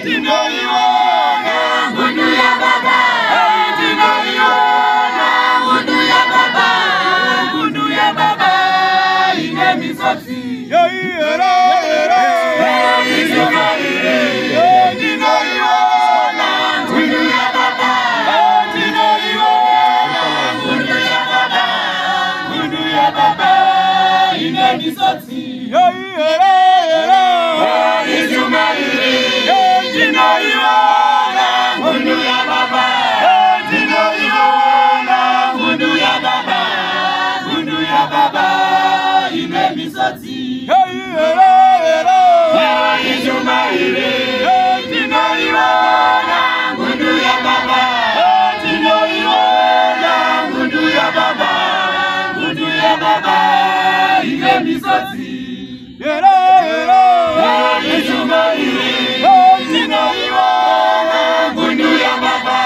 Tinoiona ngundu ya baba, tinoiona ngundu ya baba, ngundu ya baba ine misodzi. Tinoiona ngundu ya baba, tinoiona ngundu ya baba, ngundu ya baba ine misodzi. Tinoiona ngundu ya baba, tinoiona ngundu ya baba, ngundu ya baba ine misodzi. Tinoiona ngundu ya baba, tinoiona ngundu ya baba, ngundu ya baba ine misodzi. Tinoiona ngundu ya baba,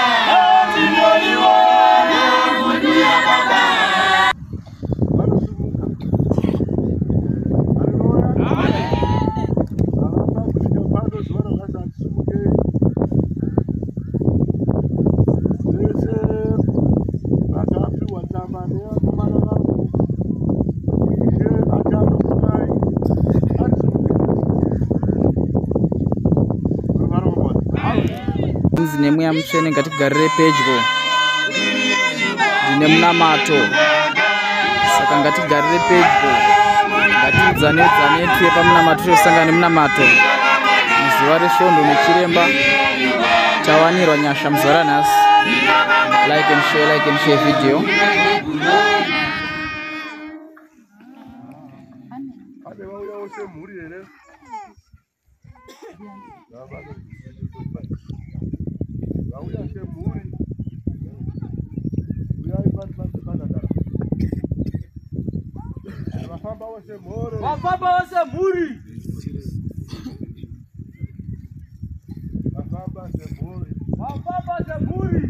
tinoiona ngundu ya baba. Nemweya mutsvene ngatigarire pedyo, ndine munamato, saka ngatigarire pedyo, ngatiudzane tuye pamunamato, tosangana nemunamato muzuva resvondo nechiremba. Tawanirwa nyasha muzuva ranhasi. Like and share, like and share video. Vafamba vose mhuri, vafamba semhuri, vafamba semhuri.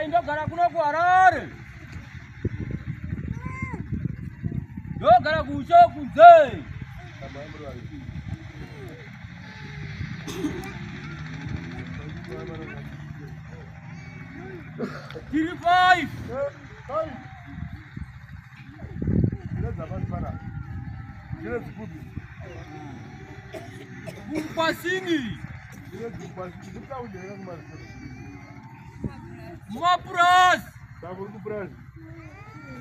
Ndogara kuno kuHarare, ndogara kushe kunze. Tiri 5 Kukwasini mapurazi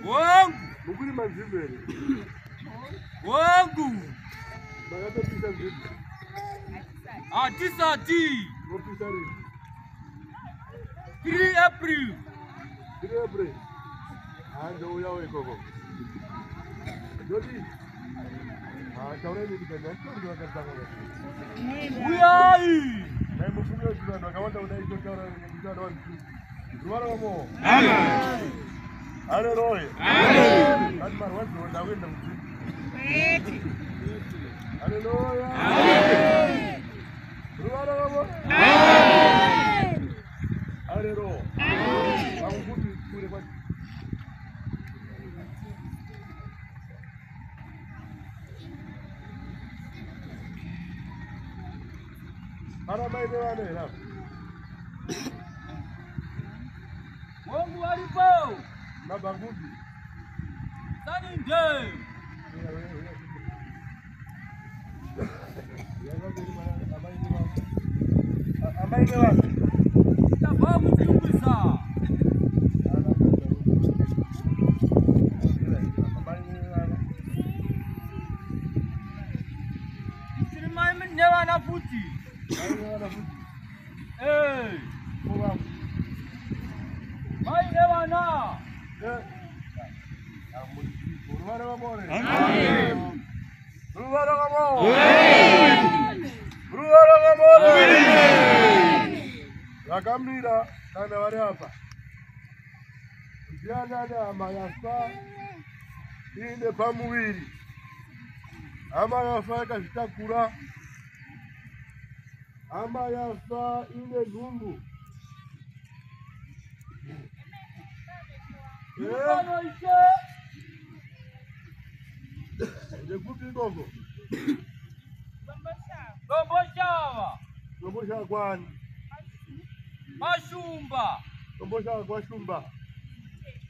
wangu wangu hatisati 3 April 3 April handouyawo ikoko ndoti uyai maimufunge kuti vanhu vakawanda kudai totaura nekuti vanhu zuva Amen. Haleluya. Amen. Vanhu marwadziwa ndakuenda kudzidza. Haleluya. Amen. Zuva ravo. Amen. Haleluya. Amen. Vanguti kure kwa Ana mai nevana here apa? Baba Ngubi. Saninde. Amai nevana. Tabva kuchingwiza. Amai nevana. Tiri mai nevana futi. Mai nevana futi. Eh. Kova. Mai nevana. Eh. Ruvara vamore. Amen. Ruvara vamore. Amen. Ruvara vamore. Amen. Vakamira kana vari apa. Ndianani hama yafa iine pamuviri. Hama yafa yakazvitakura. Hama yafa ine nhumbu. Pano ishe. Ndekupi ikoko? Domboshava. Domboshava kwani? Mashumba. Domboshava kwashumba.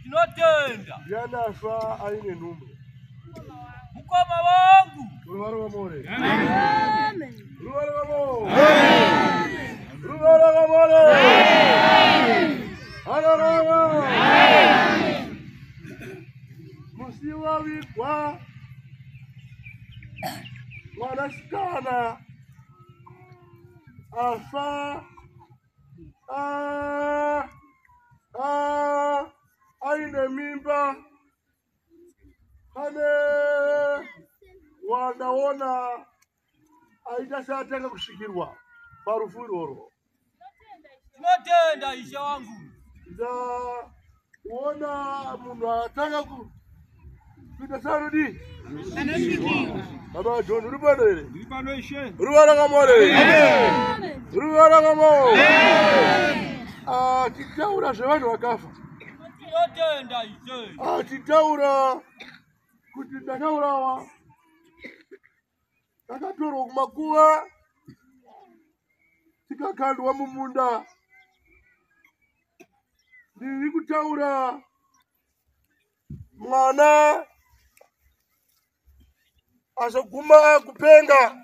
Tinotenda. Ndiani afa aine nhumbu? Mukoma wangu. Ruvara vamore. Amen. Ruvara vamore. Amen. Ruvara vamore. Amen. Hallelujah. Amen. Musi wavigwa mwanasikana afa aine mimba pane wandaona aita seatanga kusvikirwa parufu irworwo. Tinotenda ishe wangu. Ndaona munhu atanga kuita seanodii? Baba John, uri pano here? Ndiri pano ishe. Ruvara kamore. Amen. Ruvara kamore. Achitaura zvevanhu vakafa. Tinotenda ishe. Achitaura kuti ndakaurawa, ndakatorwa kumakuva, tikakandwa mumunda. Ndiri kutaura mwana azoguma kupenga.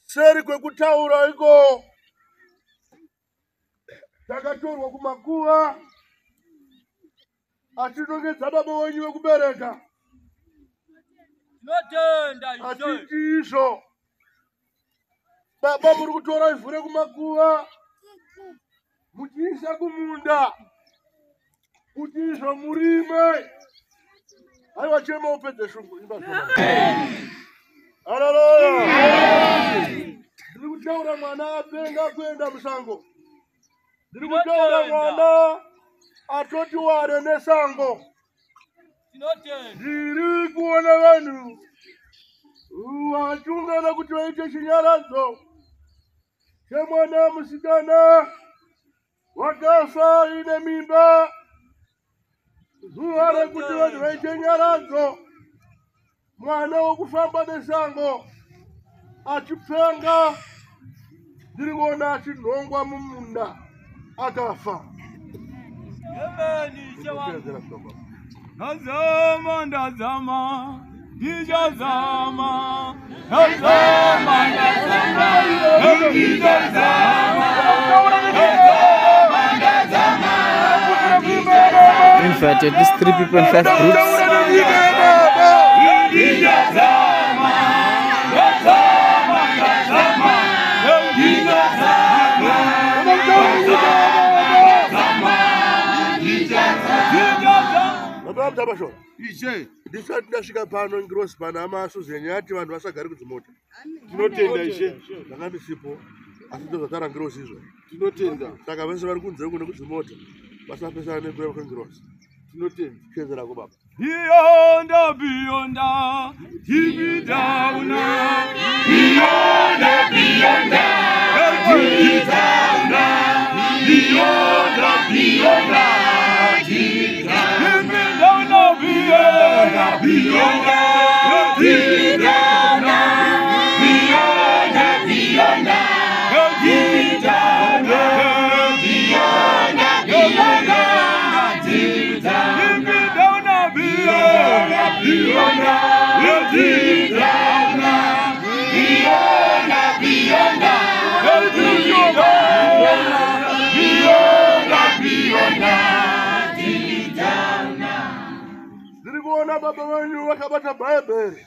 Seri kwekutaura iko takatorwa kumakuva achinongedza baba wenyu vekubereka. Tinotenda ishe. Achiti izvo baba muri kutora ivhu rekumakuva muchiisa kumunda kuti izvo murime. Aiwa chema upedze shungu imba zvoma. Hallelujah. Ndiri kutaura mwana apenga kuenda musango. Ndiri kutaura mwana atoti ware nesango. Tinotenda. Ndiri kuona vanhu vachiungana kuti vaite chinyaradzo chemwana musikana wakafa ine mimba. Zuva rekuti vanhu vaite nyaradzo, mwana wokufamba nesango achipenga, ndiri kuona achinhongwa mumunda akafa. Amen ishe wangu. Ndazama ndazama ndichazama. Ndazama ndazama ndichazama. Ndazama ndazama. Invite at least 3 people in 5 groups. Ndisati ndasvika pano ngirosi pana amaSusan yati vanhu vasagari kudzimota. Tinotenda ishe. Ndanga ndisipo asi ndozvatara ngirosi izvo. Tinotenda. Saka vese vari kunze kune kudzimota vasapesana nekureva kwengirosi. Tinotenda. Chienzerako baba. Beyond, beyond, deep down. Beyond, beyond, deep down. Beyond, beyond, deep down. Beyond, beyond, deep down. Beyond, beyond, deep down. Beyond, beyond, Ndiri kuona baba venyu vakabata Bhaibheri.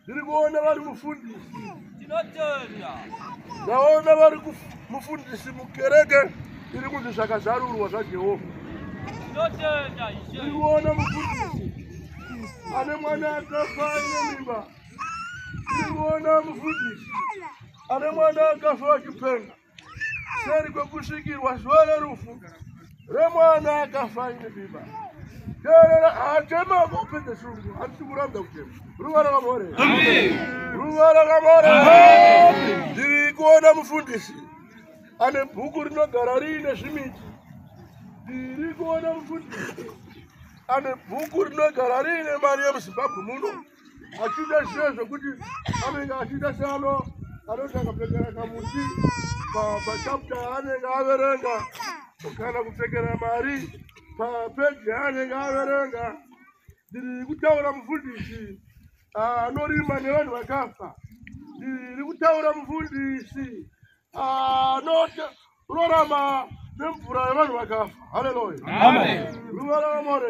Ndiri kuona vari mufundisi. Ndaona vari mufundisi mukereke iri kunzi zvakazarurwa zvaJehovha. Ndiri kuona mufundisi ane mwana akafa aine mimba. Ndiri kuona mufundisi ane mwana akafa achipenga. Seri kwekusvikirwa zuva rerufu remwana akafa aine mimba. Teerera, hatema kupedza shungu, handisi kuramba kutema. Ruva rakamore. Ruva rakamore. Ndiri kuona mufundisi ane bhuku rinogara riine zvimiti. Ndiri kuona mufundisi ane bhuku rinogara riine mari yemuZimbabwe muno. Achiita zviya zvekuti anenge achiita seano anoti akapfekera kamuti pachapta anenge averenga kana kupfekera mari papeji yaanenge averenga. Ndiri kutaura mufundisi anorima nevanhu vakafa. Ndiri kutaura mufundisi anorarama nemvura yevanhu vakafa. Haleluya. Ruva rakamore.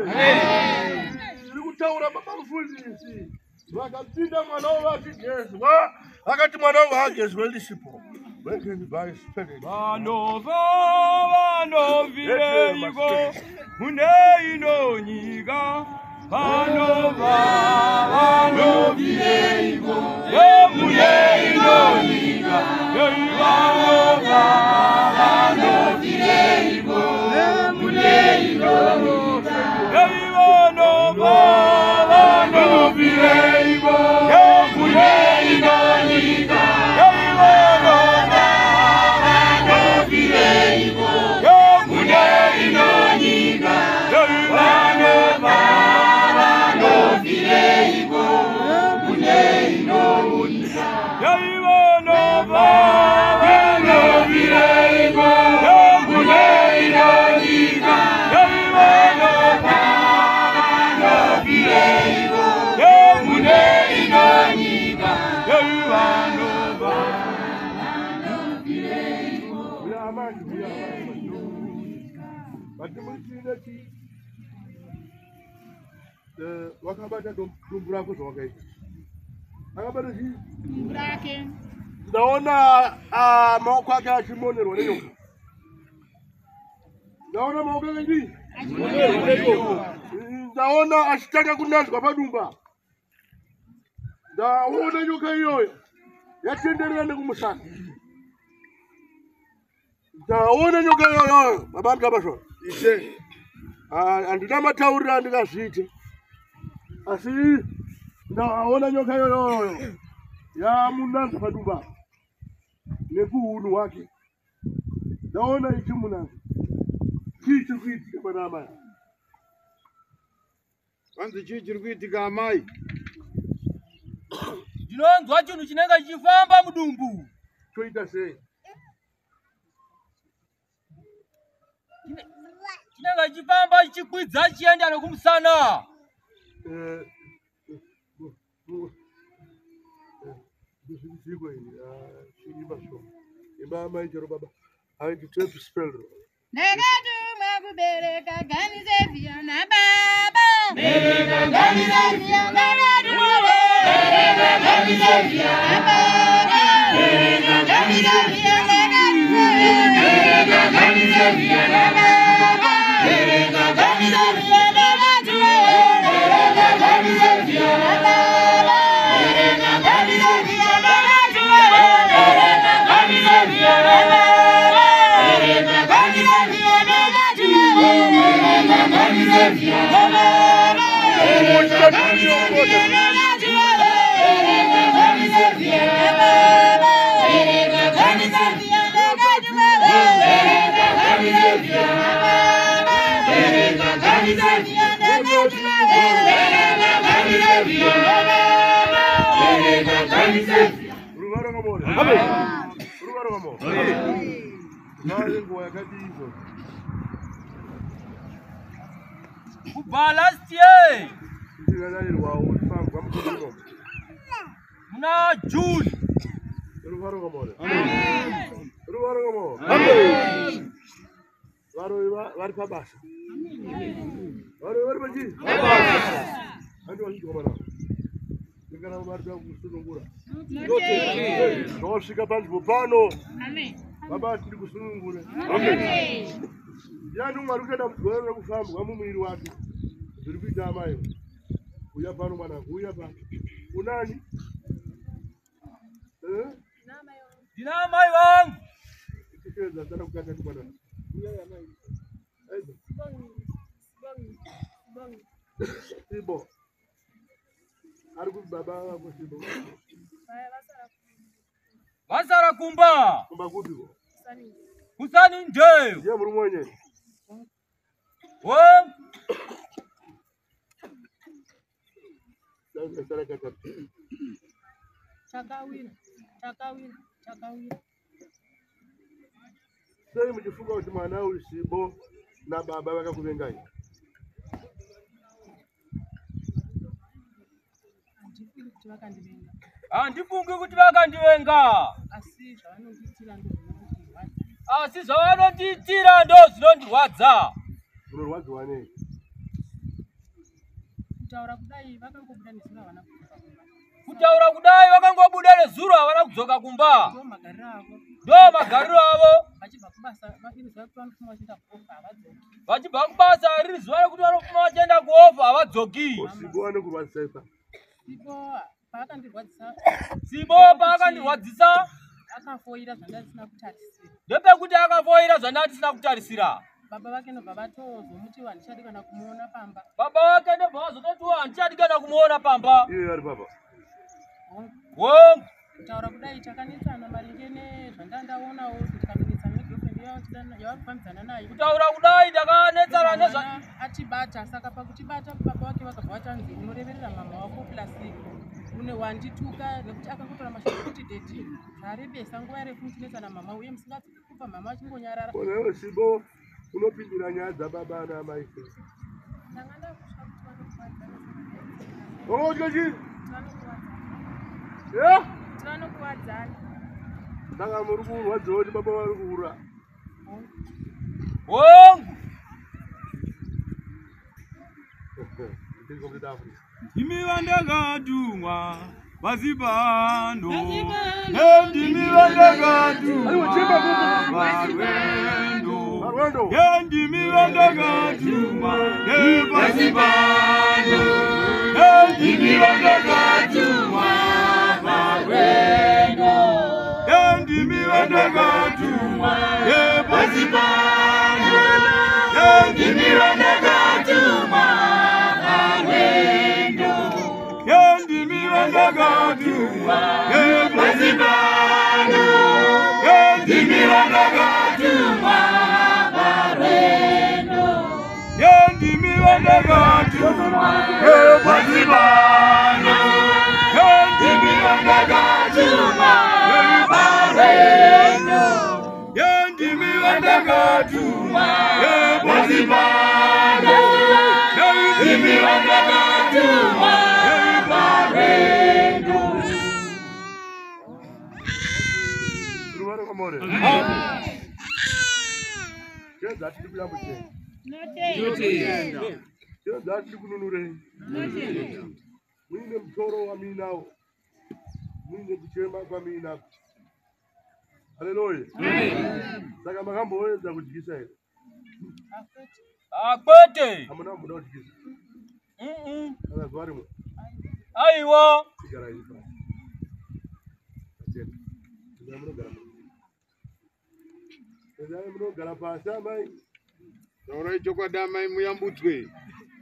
Ndiri kutaura baba mufundisi vakapinda mwana wavo achigezwa, akati mwana wangu haagezwe ndisipo. Vanova vanovireiko mune ino nyika. Vanova vanovireiko mune ino nyika. Vanova vanovireiko mune ino nyika. Vanova vanovireiko mune ino nyika. Wakabata dumbu rako zvawakaita. Akabata chii? Dumbu rake. Ndaona maoko ake achimonerwa nenyoka. Ndaona maoko ake chii? Ndaona achitanga kunanzwa padumba. Ndaona nyoka iyoyo yatenderera nekumusana. Ndaona nyoka iyoyo baba Mutambasvona. Ishe, handina matauriro andingazviite, asi ndaona nyoka iyoyo yamunanzwa padumba nekuhunhu hwake. Ndaona ichimunanzwa. Chii chiri kuitika pana amai? Vanzi chii chiri kuitika amai? Ndinonzwa chinhu chinenge chichifamba mudumbu. Choita sei? Chinenge chichifamba chichikwidza chichienda nekumusana. Ndakatumwa kubereka Ganisevia nababa. Ndakatumwa kubereka Ganisevia nababa. Ndakatumwa kubereka Ganisevia nababa. Ndakatumwa kubereka Ganisevia nababa. Ndakatumwa kubereka Ganisevia nababa. Kubva last year muna June. Ruvaro kamore. Amen. Ruvaro kamore. Amen. Varoyi vari pabasa. Varoyi vari pachii? Pabasa. Handi vachigomana. Ndingana vari kusunungura. Zvosvika panzvimbo pano. Amen. Baba tiri kusunungure. Amen. Ndiani umwe ari kuita dambudziko rekufambwa mumuviri wake? Zviri kuita amai. Uya pano mwanangu, uya pano. Unani? Eh? Ndina amai vangu. Tichedza sana kukata ndi mwanangu. Uya amai. Aiza. Sibo. Ari kuti baba vako Sibo. Vasara kumba. Kumba kupiko? Kusani ndeyo. Ndiye murume wenyewe. Wangu. Takawira, takawira, takawira. Sei muchifunga kuti mwana uyu Sibo nababa vakakuvengai? Handifungi kuti vakandivenga. Handifungi kuti vakandivenga. Asi zvavanondiitira ndozvinondirwadza. Asi zvavanondiitira ndozvinondirwadza. Munorwadziwa nei? Kutaura kudai vakangobuda nezuro havana kudzoka kumba. Kutaura kudai vakangobuda nezuro havana kudzoka kumba. Ndo magariro avo. Ndo magariro avo. Vachibva kubasa iri zuva rekuti vanofuma vachienda kuofa havadzoki. Vachibva kubasa riri zuva rekuti vanofuma vachienda kuofa havadzoki. Sibo anokurwadzisa ipa. Sibo paakandirwadzisa. Sibo paakandirwadzisa. Akafoira zvandanga ndisina kutarisira. Ndepekuti akafoira zvandanga ndisina kutarisira. Baba vake ndobva vatozomuti handichadi kana kumuona pamba. Baba vake ndobva vazototiwa handichadi kana kumuona pamba. Iye ari papa. Hongu. Kutaura kudai takanetsana maringe nezvandanga ndaonawo ndikanonetsana negirlfriend yavari kufambidzana nayo. Kutaura kudai takanetsana nezva atibata. Saka pakutibata baba vake vakabva vatanzi unoreverera mama wako plus une wandituka nekuti akangotora mashoko kuti daddy zvarebesa nguva refu muchinetsana mama uye musingadzoki kubva mama vachingonyarara. Onewe Sibo unopindira nyaya dzababa naamai. Ndanga ndakutya kuti vanokuwadzana. Unotya chii? Yeah? Vanokuwadzana. Saka muri kurwadziwa kuti baba vari kuura. Hongu. Ndimi vandakatumwa pasi pano. Ndimi vandakatumwa parwendo. Ndimi vandakatumwa pasi pano. Ndimi vandakatumwa parwendo. Ndimi vandakatumwa pasi pano. Ndimi vandakatumwa parwendo. Ndimi vandakatumwa pasi pano. Ndimi vandakatumwa parwendo. Ndimi vandakatumwa pasi pano. Ndimi vandakatumwa parwendo. Ndimi vandakatumwa pasi pano. Ndimi vandakatumwa parwendo. Ruvaro kamore. Chiedza hatidi kuyambutsei. Chiedza hatidi kununurei. Muine mutoro wamuinawo. Muine kuchema kwamuinako. Haleluya. Saka makamboedza kudyisa here? Akwete. Hamuna kumboda kudyisa. Kana zuva rimwe. Aiwa. Igarai pasi. Atenda. Endai munogara pasi. Endai munogara pasi amai. Taurai chokwadi amai muyambutswe.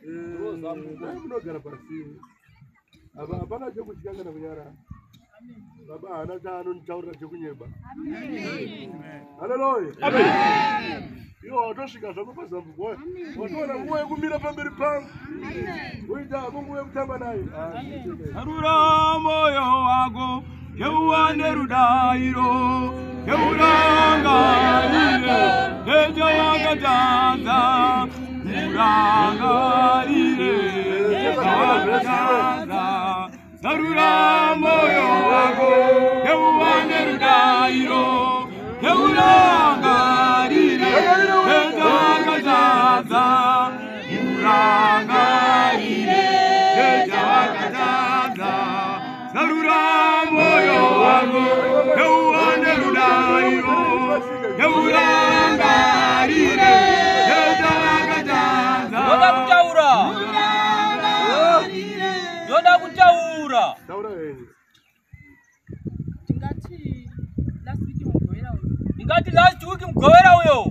Endai munogara pasi. Apa hapana chekutya kana kunyarara. Baba haana chaanonditaurira chekunyeba. Haleluya. Amen. Iwo watosvika zvako pazambuko. Watoona nguva yekumira pamberi pangu. Woita hako nguva yekutamba nayo. Zarura moyo wako yeuwane rudairo yeurangarire nejo wakatadza urangarire wakatadza. Zarura moyo wako yeuwane rudairo. Neurangarire Ndakatanza. Ndoda kutaura. Ndoda kutaura. Taura henyu. Ndingati last week mugovera uyo. Ndingati last week mugovera uyo.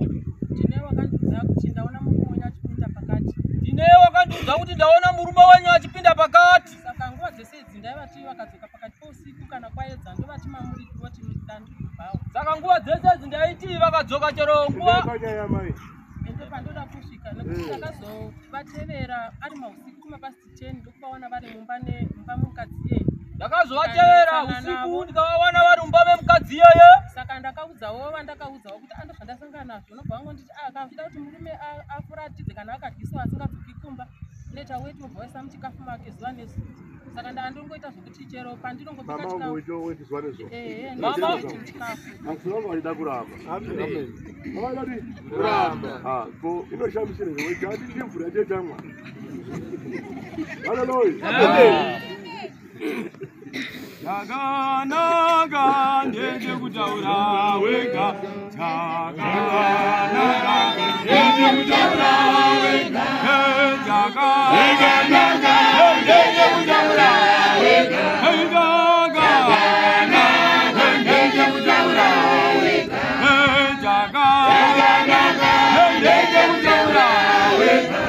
Ndine wakandiudza kuti ndaona murume wenyu achipinda pakati. Ndine wakandiudza kuti ndaona murume wenyu achipinda pakati. Saka nguva dzese idzi ndaivati vakadzoka pakati pousiku kana kwaedza ndovati mamuri voti ndandikubvawo. Saka nguva dzese idzi ndaiti vakadzoka chero nguva. Panyaya mai. Ende pandoda kusvika nekuti ndakazovatevera ari mausiku kumapast 10 ndokuvaona vari mumba nemumba memukadzi iyeye. Ndakazovatevera usiku ndikavawana vari mumba memukadzi iyeye. Saka ndakaudzawo vandakaudzawo kuti ando zvandasangana nazvo unobva wangonditi akaida kuti murume afuratidze kana akadyiswa asingadzoki kumba unoita weti wobva waisa muchikafu make zuva nezuva. Saka ndandongoita zvokuti chero pandinongobika Mama chikafu wangu weti zuva nezuva. ehe Mama. ndinoweti muchikafu. Asi vangu vachida kuramba. Amen. Vavadadi Kuramba. Ah, ko inoshamisira weti ati ndimvura yatechamwa. Hallelujah. Chakanaka ndechekutaura wega. Chakanaka ndechekutaura wega. Chakanaka ndechekutaura wega. Chakanaka ndechekutaura wega. Chakanaka ndechekutaura wega.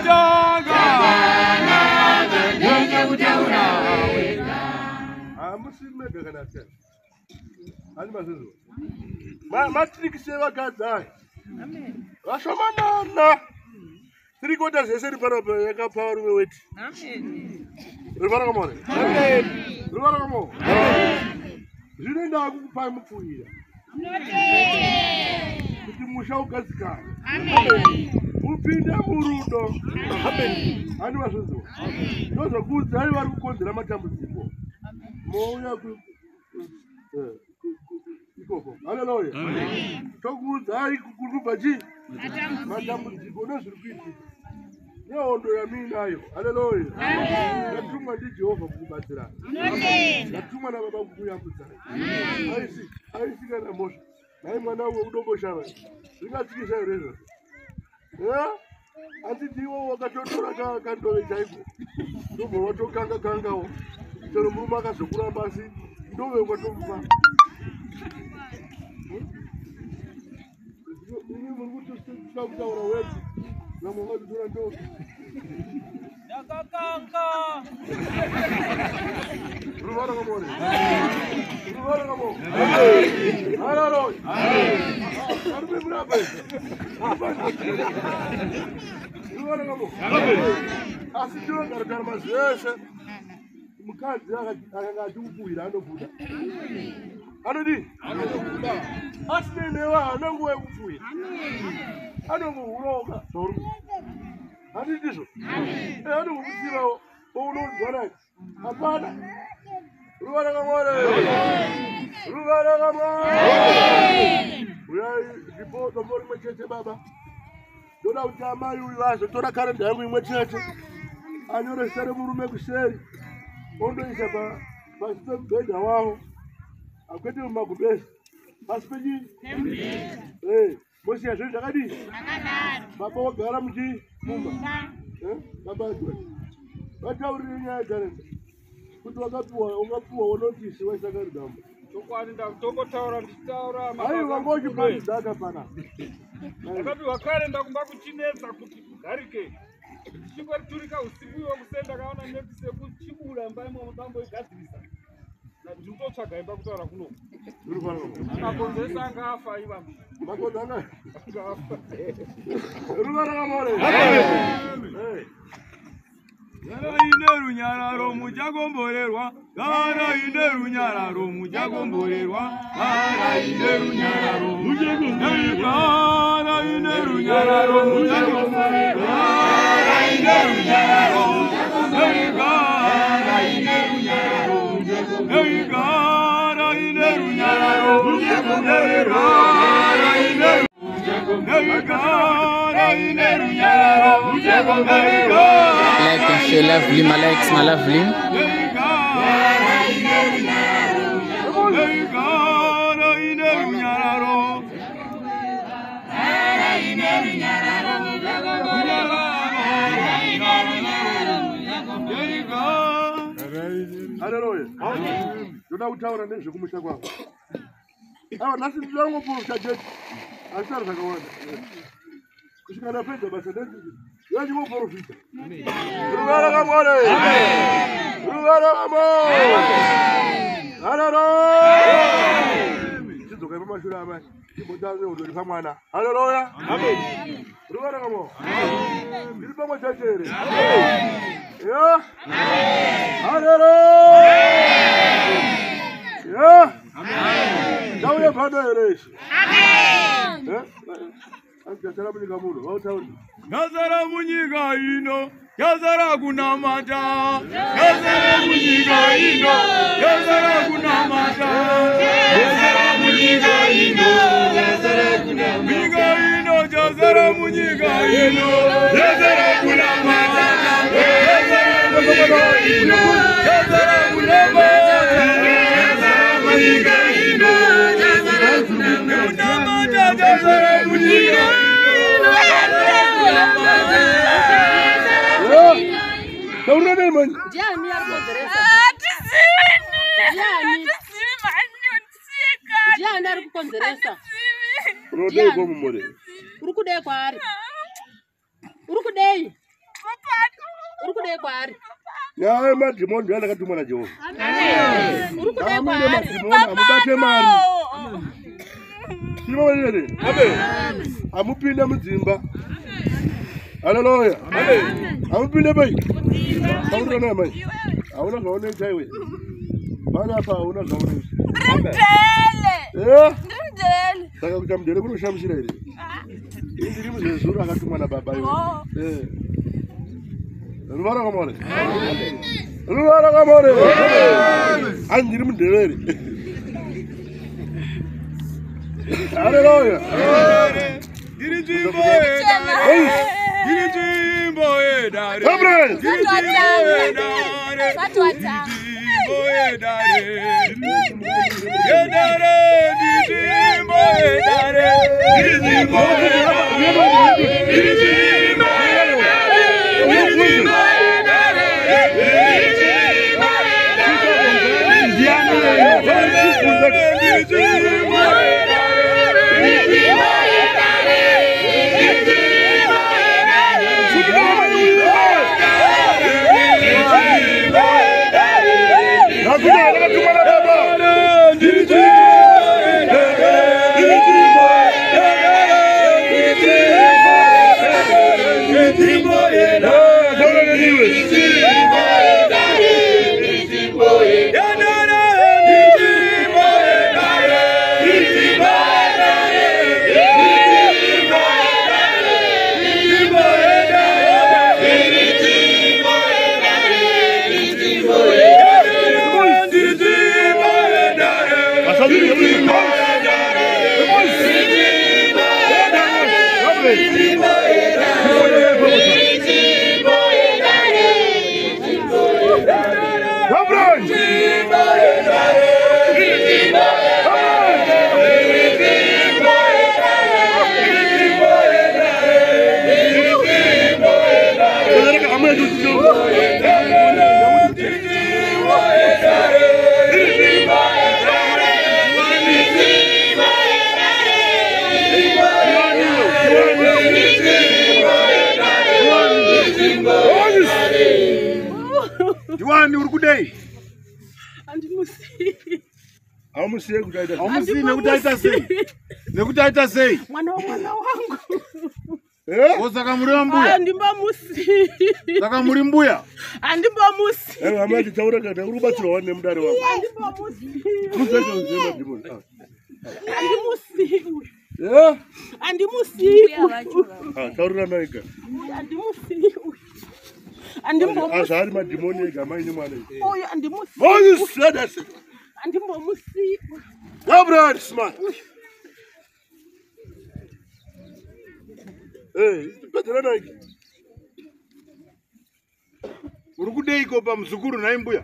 Chakanaka ndechekutaura wega. Hamusi mega kana asikana. Hani mazvizwa. Matrikisi evakadzi aya. Amen. Vashomanana. Tiri kuita zvese ripano yakapa varume weti. Amen. Ripano Ripano kamore. Zvino ndakukupai mupfuwira. Kuti musha ugadzikane. Upinde murudo. Hani mazvizwa. Ndozokuudzai vari kukonzera matambudziko. Mouya ikoko. Hallelujah. Tokuudzai kubva chii? Matambudziko nezviri kuitika. Nehondo yamuinayo. Hallelujah. Ndatumwa ndiJehovha kukubatsirai. Ndatumwa nababa kukuyambudzai. Aisi kana mhosva. Nhai mwana wekudomboshava. Zvingatsikisa here izvozvo? Handiti iwo wakatotora kandove chaiko. Ndobva watokanga kangawo. Chero murume akazokuramba asi ndove ukatomupa. Imi muri kutoda kutaura weti. Vamwe vakatotora ndove. Ndakakanga. Ruvara kamore. Ruvara kamore. Hallelujah. Varume murapa. Ruvara kamore. Asi tinogara mazvese. Mukadzi akanga achikupuhira anobuda. Anodii? Anobuda. Asi newe haana nguva yekupfuhira. Anongohuroka zvauri. Handiti ndizvo? Anongokutsivawo ounonzwa naye. Hapana. Ruvara kamore. Ruvara kamore. Uyai ndipo dombo rimwe chete baba. Ndoda kuti amai uyu azotora karenda yangu imwe chete. Anyore zita remurume kuseri. Ondoisa pasi pemubhedha wavo. Akwete mumagumbezi. Pasi pechii? Mosiya zvinhu zvakadii? Baba wagara muchii? Mumba. Baba Edward. Vataurire nyaya yekarenda. Kuti wakapiwa wonotisi waisa karenda mumba. Chokwadi ndakutongotaura ndichitaura. Aiwa wanga uchiparidza pana. Ndakapiwa karenda kumba kuchinetsa kuti kugarike. Ndichingoriturika usiku iwo kusenda kaona notisi yekuchibura imba imomo ndamboigadzirisa. Ndinototsvaga imba kutaura kuno. Makonzo ese anga afa iva. Makonzo anga afa. Ruvara kamore. Garai nerunyararo muchakomborerwa. Garai nerunyararo muchakomborerwa. Garai nerunyararo muchakomborerwa. Garai nerunyararo muchakomborerwa. Garai nerunyararo muchakomborerwa. Garai nerunyararo muchakomborerwa. Garai nerunyararo muchakomborerwa. Garai nerunyararo Garai nerunyararo muchakomborerwa. Like and share, lovely, my likes, my lovely. Haleluya. Ndoda kutaura nezvekumusha kwako. Aiwa nhasi ndinoda kungoprofita chete. Handitauri zvakawanda. Kusvika ndapedza basa ndinoda ndingoprofita. Ruvara raMwari. Ruvara raMwari. Haleluya. Chidzokai pamashure amai. Chimbotaura udori pamwana. Haleluya. Amen. Ruvara raMwari. Ndiri pamwe chete here? Yeah. Haleluya. Yeah. Ndauya pano here isu? Amen. Azikasara munyika muno, vautauri. Yazara munyika ino, yazara kunamata. Yazara munyika ino, yazara kunamata. Yazara munyika ino, yazara kunamata. Munyika ino, yazara munyika ino, yazara kunamata. Yazara munyika ino, yazara kunamata. Yazara munyika ino, yazara kunamata. Yazara munyika ino, yazara kunamata. Taura nei manje? Ndiani ari kukonzeresa? Ndiani ari kukonzeresa? Unodei kwomumore? Uri kudei kwaari? Uri kudei? Uri kudei kwaari? Nyaya yemadhimoni ndiyo yandakatumwa naJehovha. Uri kudei Amune kwaari? madhimoni amubate mari. Tiri pamwe chete? Amupinde mudzimba. Haleluya. Amupinde pai? Taurira naye mai. Hauna zvaunoita iwe. Panapa hauna zvaunoita. Eh? Saka kuita mudhere kunoshamisira here? Ini ndiri muzezuru akatumwa nababa iwe. Eh. Ruvara kwaMwari. Ruvara kwaMwari. Ani ndiri mudherere. Haleluya. Ndiri nzvimbo yedare, ndiri nzvimbo yedare, Gabriel. ndiri nzvimbo yedare, nzvimbo yedare, yedare, ndiri nzvimbo yedare, ndiri nzvimbo yedare, ndiri nzvimbo yedare, ndiri nzvimbo yedare, ndiri nzvimbo yedare, ndiri nzvimbo yedare, ndiri nzvimbo yedare, ndiri nzvimbo yedare, Nakuti ndakatumwa nababa. Ndiri nzvimbo yedare, ndiri nzvimbo yedare, ndiri nzvimbo yedare, ndiri nzvimbo yedare. Taura neniwe. Ndiwani uri kudei? Handimusiyi. Haumusiye kuti aita sei? Haumusiyi nekuti aita sei? Nekuti aita sei? Mwana wamwana wangu. Eh? O saka muri wambuya? Handimbomusiyi. Saka muri mbuya? Handimbomusiyi. Eh, hama nditaura kana uri kubatsirwa wani nemudare wako. Handimbomusiyi. Kuzoita uzive madhimoni. Ah. Handimusiyi uyu. Eh? Handimusiyi uyu. Ah, taurira naye ga. Handimusiyi uyu. Handimbomusiyi. Zvaari madhimoni ega mai nemwana iyi. Uyu handimusiyi. Moses, let us. Handimbomusiyi. Gabriel, smile. Eh, pedzera naye. Uri kudeiko pamuzukuru nhai mbuya?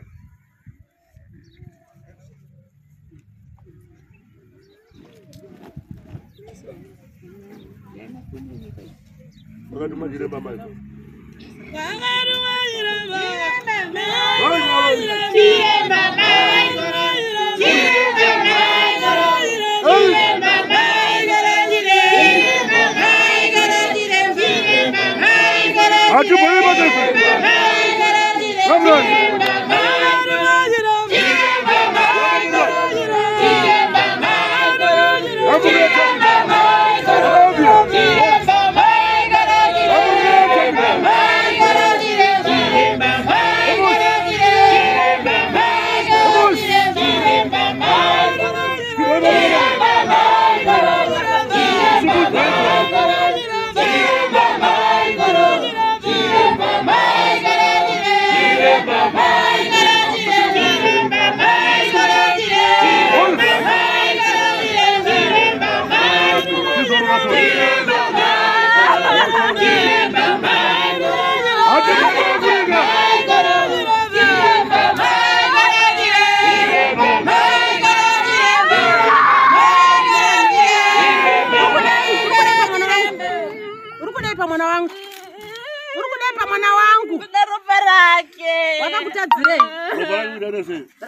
Vakatuma chiremba mai.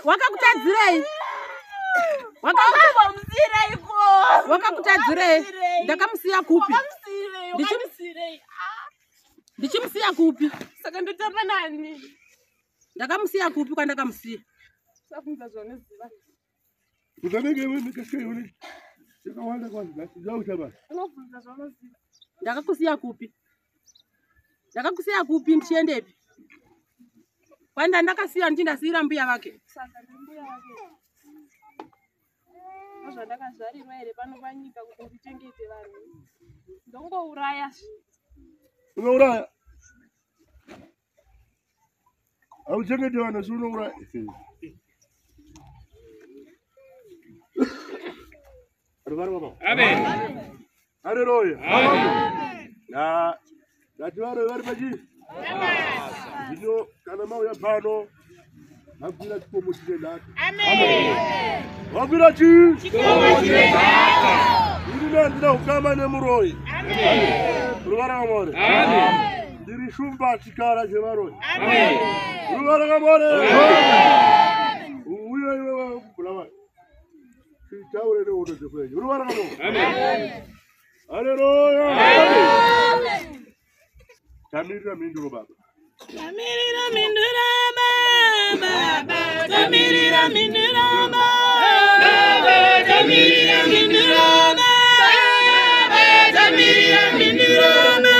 Wakakutadzirei? Wakakutadzirei? Ndakamusiya kupi? Ndichimusiya kupi? Saka ndotamba nani? Ndakamusiya kupi kwandakamusiya? Usabvunza zvaunoziva. Unobvunza zvaunoziva. Ndakakusiya kupi? Ndakakusiya kupi ndichiendepi? Kwanda ndakasiya ndindasiyira mbuya vake. Saka ndimbuya vake. Ndozvandakazvarirwa here pano panyika kuti ndichengete vanhu. Ndongouraya. Unouraya? Hauchengeti vanhu asi unouraya. Amen. Hallelujah. Amen. Ngati vari pachii? Zvino kana mauya pano makwira chikomo chine nhaka. Amen. Makwira chii? Chikomo chine nhaka. Ini handina ukama nemuroyi. Amen. Ruvara ramore. Amen. Ndiri shumba chikara chevaroyi. Amen. Ruvara ramore. Amen. Uye iwe kubulawayo. Chitaure nehondo dzekwenyu. Ruvara ramore. Amen. Hallelujah. Amen. Tamirira mhinduro baba. Tamirira mhinduro baba. Tamirira mhinduro baba. Tamirira mhinduro baba. Tamirira mhinduro baba.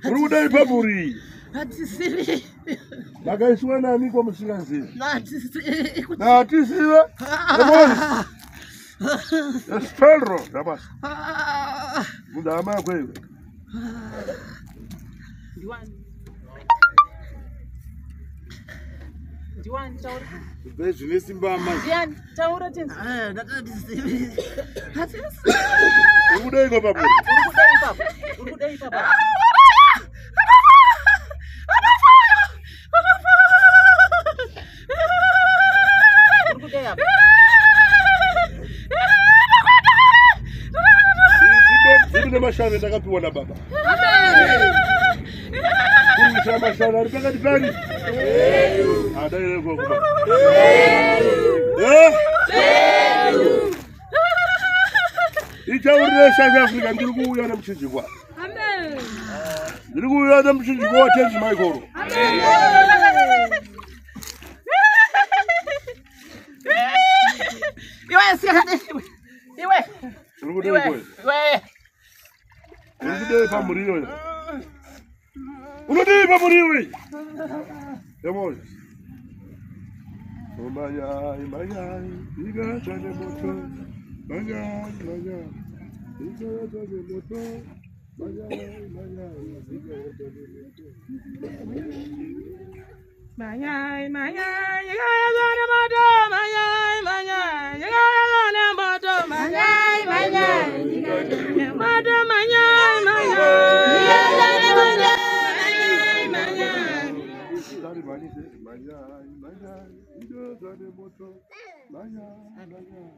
Unodei pamuri? Makaiswa nani kwamusingazivi? Natisive. Espero dabasa. Mudama yako iwe. Ndiwani taura. Zvine simba amai. Ndiani taura tenzi. Ndakatisive. Uri kudei pamuri? Uri kudei papa? Uri kudei apa? Dzimwe nemashave ndakapiwa nababa. Kurwisa mashave ari pakati pari. Ichaurire South Africa ndiri kuuya nemuchinjikwa. Ndiri kuuya nemuchinjiko waTenzi Michael. Iwe iwe. Uri kudei kwe? Iwe. Uri kudei pamuri iyoyo? Unodii pamuri iwe? Yamoi. Manyai, manyai, ikachane moto. Manyai, manyai, ikachane moto. Manyai, manyai, ikachane moto. Manyai, manyai, ikachane moto. Manyai, manyai, ikachane moto. Manyai, manyai, ikachane moto. Manyai, manyai, ikachane moto. Manyai, manyai. Manyai, manyai, ikachane moto. Manyai, manyai.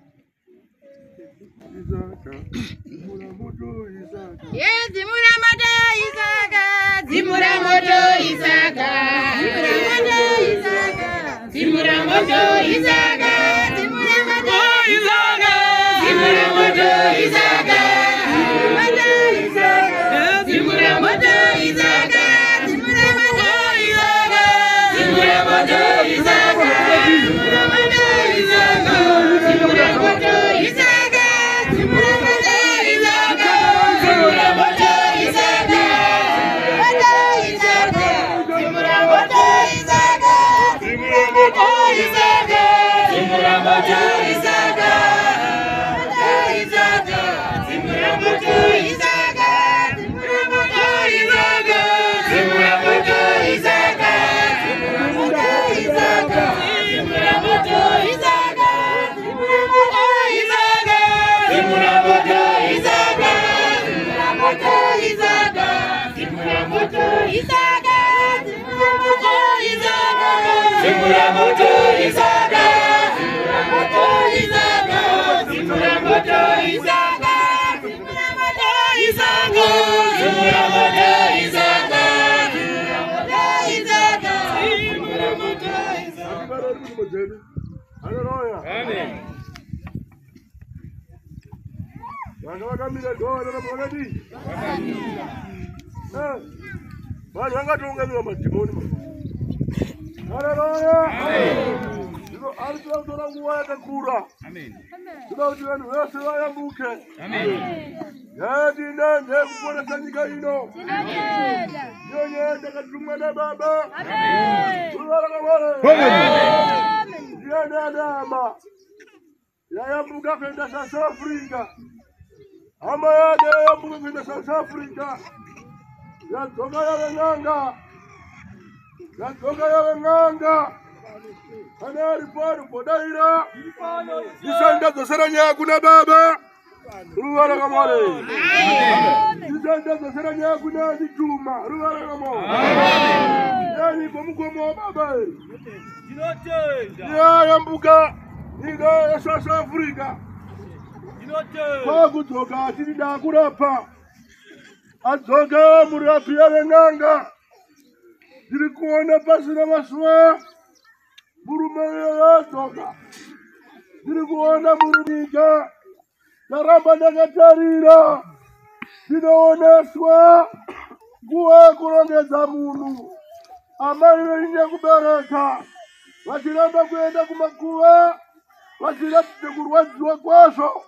Isaka, dzimura moto Isaka. Dzimura moto Isaka, dzimura moto Isaka, dzimura moto Isaka, dzimura moto Isaka, dzimura moto Isaka, dzimura moto Isaka, dzimura moto Isaka, dzimura moto Isaka, dzimura moto Isaka, dzimura moto Isaka, dzimura moto Isaka, dzimura moto Isaka, dzimura moto Isaka, dzimura moto Isaka, dzimura moto Isaka, Isaka, dzimura moto Isaka, dzimura moto Isaka, dzimura moto Isaka, dzimura moto Isaka, dzimura moto Isaka, dzimura moto Isaka, dzimura moto Isaka, dzimura moto Isaka, dzimura moto Isaka, dzimura moto Isaka, dzimura moto Isaka, dzimura moto Isaka, dzimura moto Isaka, dzimura moto Isaka, dzimura moto Isaka, dzimura moto Isaka, dzimura moto Isaka. Hallelujah. Amen. Vanga vakamira dhora vakadii? Vanhu vangatounganira madhimoni. Hallelujah. Amen. Zvino ari kuda kutora nguva yakakura. Amen. Kuda kuti vanhu vese vayambuke. Amen. Yatinda ndeyekuponesa nyika ino. Ndiyo nyaya yatakatumwa nababa. Amen. Zuva rakamwari. Amen. Ndiyo nyaya yayambuka kuenda South Africa. Hama yake yayambuka kuenda South Africa. Yadzoka yave n'anga. Yadzoka yave n'anga. Kana aripo aripodaira. Ndisandadzosera nyaya kuna baba. Ruva rakamwari. Ndisandadzosera nyaya kuna andituma. Ruva rakamwari. Yani komukomo wababa. Yayambuka nyika yeSouth Africa. Kwakudzoka achiti ndakurapa. Adzoka murapi yave n'anga. Ndiri kuona pasina mazuva murume yadzoka. Ndiri kuona murunyika. Ndaramba ndakatarira. Ndinooneswa nguva yekurongedza munhu. Amai venyu kubereka vachiramba kuenda kumakuva, vachiratidza kurwadziwa kwazvo,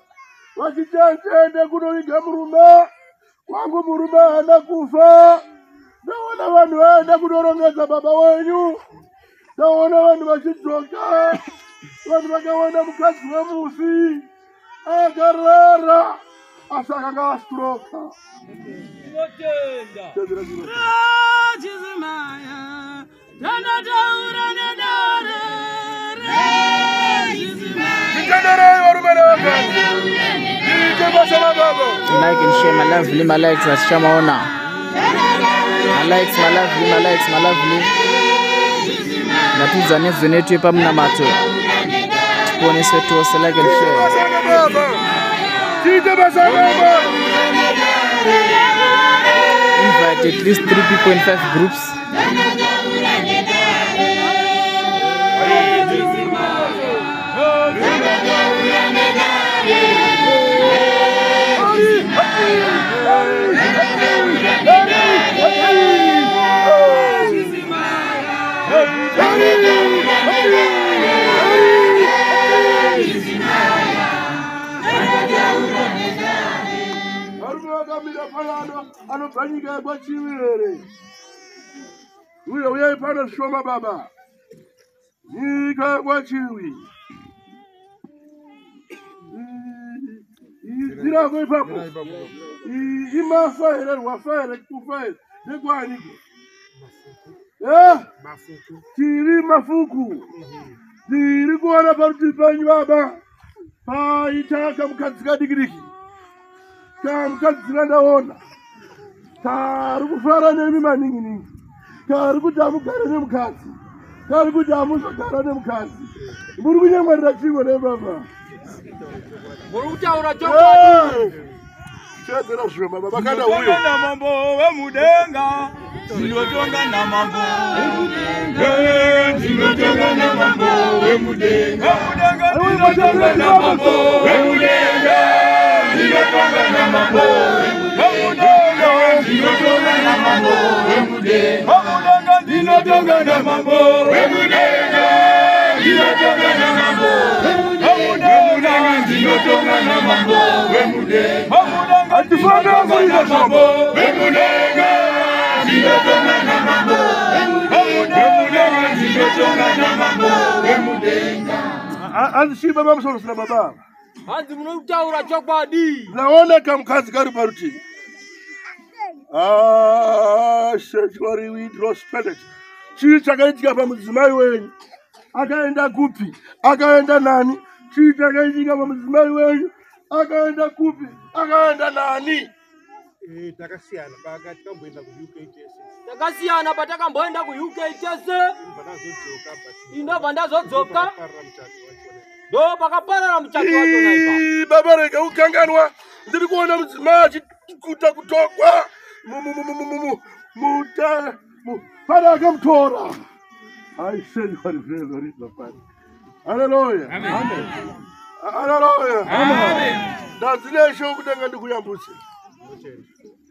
vachiti handiende kunoviga murume wangu, murume haana kufa. Ndaona vanhu vaenda kunorongedza baba wenyu. Ndaona vanhu vachidzoka, vanhu vakaona mukadzi wemufi akarara, asi akanga astroka. Like and share my lovely, my likes, my likes, my lovely, my likes, my lovely. Ngatiudza nezvenetu yepamunamato. Tiponeswe tose, like and share. Invite at least 3 people in 5 groups. pano anobva nyika yekwaChivi here? Uye uyai pano zvishoma baba. Nyika yekwaChivi. Dzirako ipapo. Imafa here rwafa here kufa here ndekwaaniko? Tiri mafuku. Tiri kuona parutivi penyu baba. Paita kamukadzi kadikidiki. Kamukadzi kandaona. Kari kufara nemi maningi-ningi. Kari kuti amugare nemukadzi. Kari kuti amuzogara nemukadzi. Muri kunyemwerera chimwe nebaba. Muri kutaura chokwadi. Chedzera zvema baba kana uyo. Ndinotonga namambo wemudenga. Ndinotonga namambo wemudenga. Ndinotonga namambo wemudenga. Wemudenga ndinotonga namambo wemudenga. Ndinotonga namambo wemudenga. Ndinotonga namambo wemudenga. Wemudenga ndinotonga namambo wemudenga. Ndinotonga namambo wemudenga. Ndinotonga namambo wemudenga. Wemudenga ndinotonga namambo wemudenga. Ndinotonga namambo wemudenga. Ndinotonga namambo wemudenga. Hanzi chii baba musorosera baba? Hanzi munotaura chokwadi. Ndaona kamukadzi kari parutivi. Sanctuary we draw spirit. Chii chakaitika pamudzimai wenyu? Akaenda kupi? Akaenda nani? Chii chakaitika pamudzimai wenyu? Akaenda kupi? Akaenda nani? Takasiyana patakamboenda kuUK tese. Takasiyana patakamboenda kuUK tese. Indobva ndazodzoka. Ndo pakaparara muchato wachona ipapo. Baba rega kukanganwa. Ndiri kuona mudzimai achikuta kutogwa. Pane akamutora. I said what is very very. Hallelujah. Amen. Hallelujah. Amen. Ndazine shoko kudenga ndikuyambutse.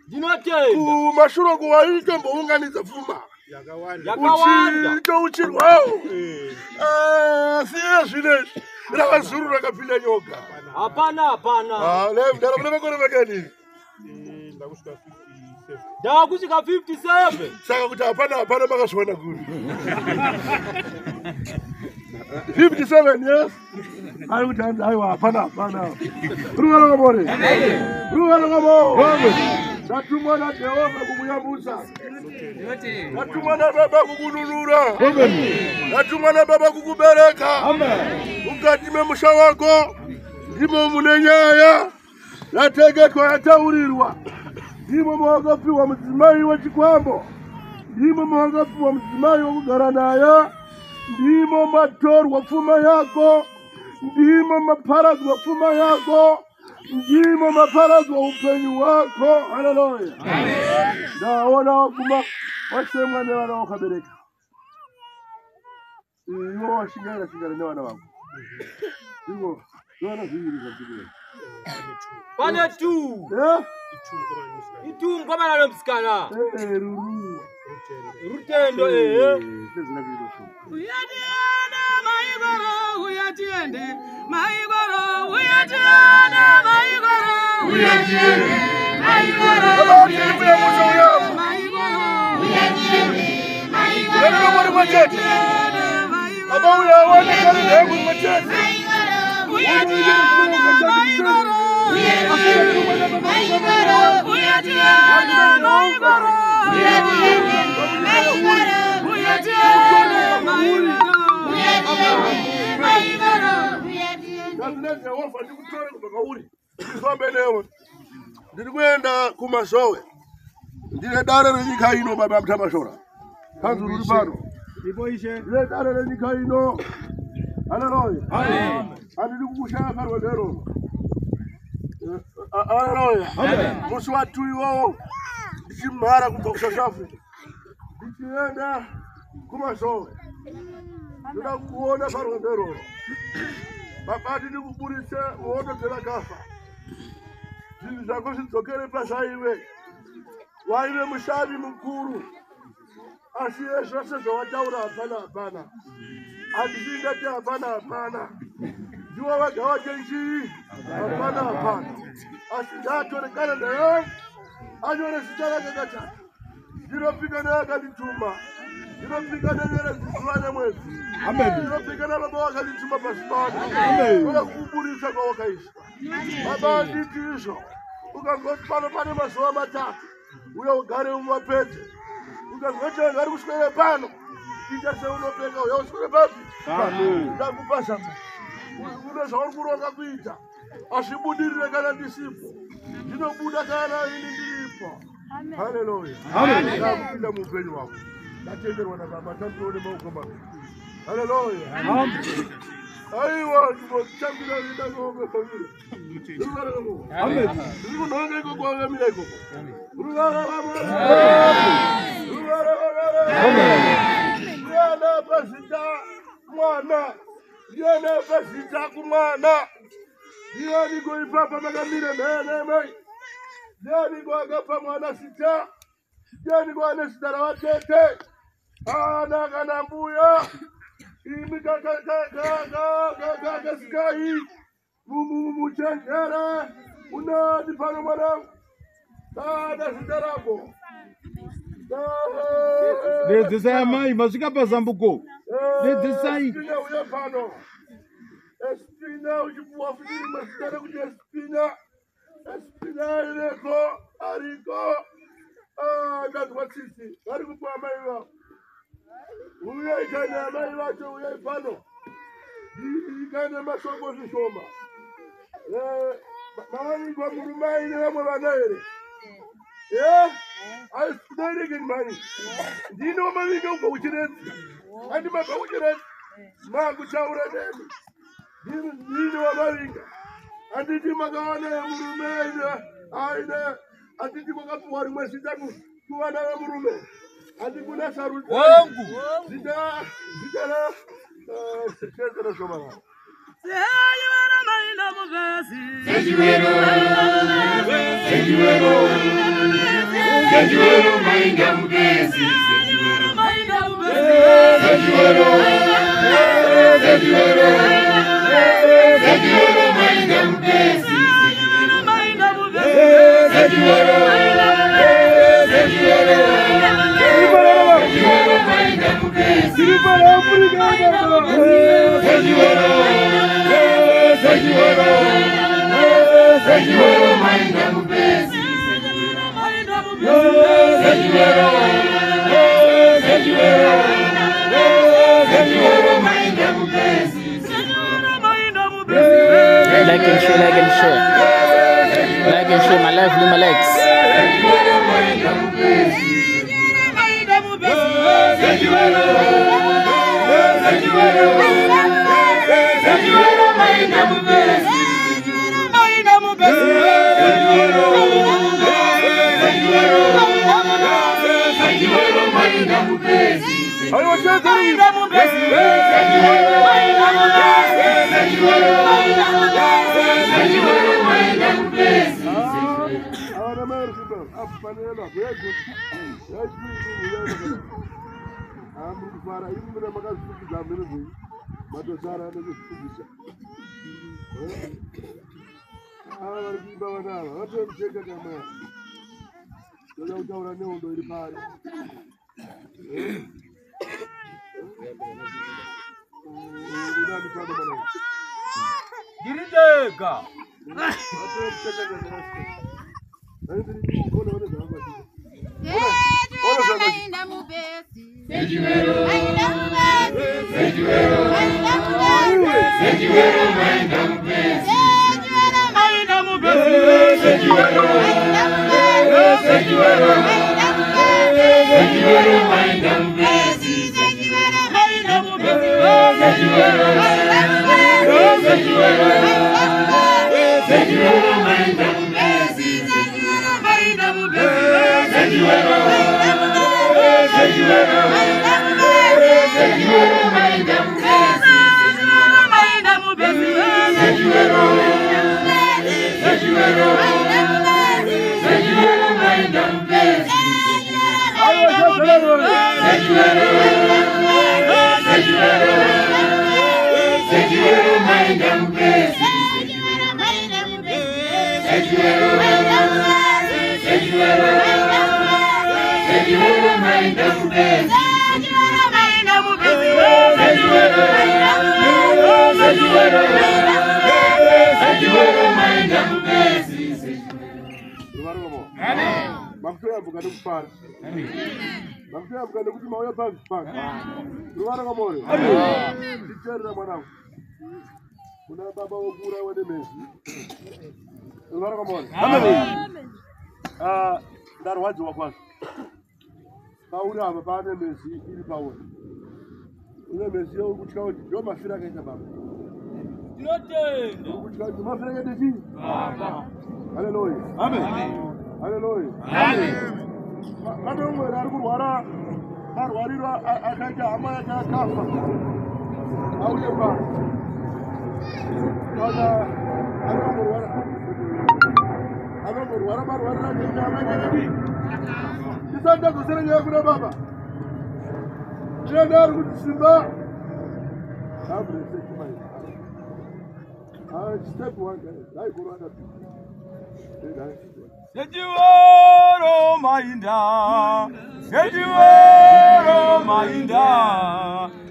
Ndinotenda. Kumashure uko waitombounganidza pfuma. Yakawanda. Uchitouchirwawo. Asi iye zvinezvi rava zuru rakapinda nyoka. Hapana hapana. Mudara mune makore makadini? Ndakusvika 57. Ndakusvika 57. Saka kuti hapana hapana makazviona kuri. 57 years. Ari kuti hanzi aiwa hapana hapana. Ruva rakamore. Ruva rakamore. Ndatumwa naJehovha kukuyambutsa. Ndatumwa nababa kukununura. Ndatumwa nababa kukubereka. Mukati memusha wako ndimo mune nyaya yateketwa yataurirwa. Ndimo mawakapiwa mudzimai wechikwambo. Ndimo mawakapiwa mudzimai wekugara naye. Ndimo matorwa pfuma yako. Ndimo maparadzwa pfuma yako. Ndimo maparadzwa upenyu hwako. Haleluya. Ndaona waguma wasemwa nevana wakabereka. Iwo washingaira shingara nevana vako. Iwo vana zviviri zvandikuona. Pane 2. Itu mukomana nomusikana. Ruru. Rutendo ehe. Uyatiende maigoro, uyatiende maigoro, uyatiende maigoro, uyatiende maigoro, maigoro, uyatiende maigoro, Baba uya aonekane nhengo imwe uyatiende maigoro, uyatiende maigoro, uyatiende maigoro, uyatiende maigoro, uyatiende maigoro, uyatiende maigoro, uyatiende. Ndazina Jehovha ndikutore kubva kwauri. Ndifambe newe. Ndiri kuenda kumasowe. Ndine dare renyika ino baba Mutamashora. Kanzuru uri pano. Ndine dare renyika ino. Haleluya. Handidi kukushaya parwendo iroro. Haleluya. Musi watu iwowo ndichimhara kubva kuSouth Africa. Ndichienda kumasowe. Ndoda kukuona parwendo iroro. Baba ndidi kuburitse muhondo dzevakafa. Zvinhu zvako zvidzokere pazvaive. Waive mushavi mukuru. Asi zvose zvawataura hapana hapana. Handisi ndati hapana hapana. Ndiwo wega wake chii? Hapana hapana. Asi ndatorekana naye. Anyore zita rake katatu. Ndinopika neakandituma. Ndinopika nenyeredzi zuva nemwedzi. Ndinopika nababa vakandituma pasi pano. Oda kukuburisa kwawakaiswa. Baba anditi izvo. Ukangoti pano pane mazuva matatu. Uya ugare umapedze. Ukangoti vanhu vari kuswera pano. Ita seunopenga uya uswere papi. Ndakupa zama. Une zvauri kuronga kuita. Hazvibudirire kana ndisipo. Ndinobuda kana ini ndiripo. Haleluya. Ndakupinda muupenyu hwako. Ndatenderwa nababa tambione maoko maviri. Haleluya. Aiwa ndinotambira ndakaombe famiri. Amen. Ndiri kunhonga ikoko wakamira ikoko. Ndiani apa zita mwana? Ndiani apa zita kumwana? Ndiani ipapa makamira mhene? Ndiani akapa mwana zita? Ndiani ane zita ravatete? Ana kana mbuya imi kakasikai muchenjere unani pano mwanangu kana zita rako. Dedzesai amai masvika pazambuko. Dedzesai. Espina uya pano. Espina uchipuwa futi mazita rekuti Espina. Espina ireko ariko. Ndanzwa tsitsi vari kupuwa amai vavo. Uyai kana amai vacho uyai pano. Ikane mashoko zvishoma. Mavavigwa murume aine vamwe vana here? Aisidereke mani. Ndini wamavinga kubva kuChiredzi. Handi mabva kuChiredzi. Makutaura nemi. Ndini wamavinga. Handiti makawana murume aine handiti kwakapuwa rimwe zita kuvana vemurume. Handi kuna Sarudzi. Zita ra chedzera shoma ravo. Sechiwero, Sechiwero, mainda mubezi. Sechiwero, Sechiwero, Sechiwero, mainda mubezi. Sechiwero, Sechiwero, Sechiwero, mainda mubezi. Sechiwero, Sechiwero, Sechiwero, mainda mubezi. Sechiwero, Sechiwero, Sechiwero, mainda mubezi. Like and share, like and share. Like and share my life, leave my likes. Sechiwero, mainda mubezi. Sechiwero, Sechiwero, Sechiwero, mainda mubezi. Sechiwero, Sechiwero, Sechiwero, mainda mubezi. Sechiwero, Sechiwero, Sechiwero, mainda mubezi. Avana mai vari kuimba apo panela amuri kufara imi muna makazvifukidza hamene zvenyu matosara nekuzvifukidza. Ava vari kuimba vana ava vatove mucheka kamaya. Toda kutaura nehondo iri pari. Unani pano mwanangu? Ndiri ndega. Vatove mucheka kamaya. Sechiwero, Sechiwero, Sechiwero, mainda mubezi. Sechiwero, Sechiwero, Sechiwero, mainda mubezi. Sechiwero, Sechiwero, Sechiwero, mainda mubezi. Sechiwero, Sechiwero, Sechiwero, mainda mubezi. Sechiwero, Sechiwero, Sechiwero, mainda mubezi. Sechiwero, Sechiwero, Sechiwero, mainda mubezi. Sechiwero, Sechiwero, Makutoyambuka nekufara. Makutoyambuka nekuti mauya pazvipaka. Ruvara kamore. Nditeerera mwanangu. Kuna baba wokuurayiwa nemhezi. Ruvara kamore. Ndarwadziwa kwazvo. Pauri apa pane mhezi iri pauri. Une mhezi yeuri kutya kuti ndo mafiro akaita baba. Tinotenda. Uri kutya kuti mafiro akaita chii? Baba. Haleluya. Amen. Haleluya. Amen. Pane umwe ari kurwara marwariro akaita hama yake akafa. Auye pano. Kana anomborwara. Anomborwara marwariro akaita hama yake akadii? Tisati tadzosera nyaya kuna baba. Tinoda ari kuti simba. Step one, guys. Dai kurwara. Sechiwero mainda, sechiwero mainda,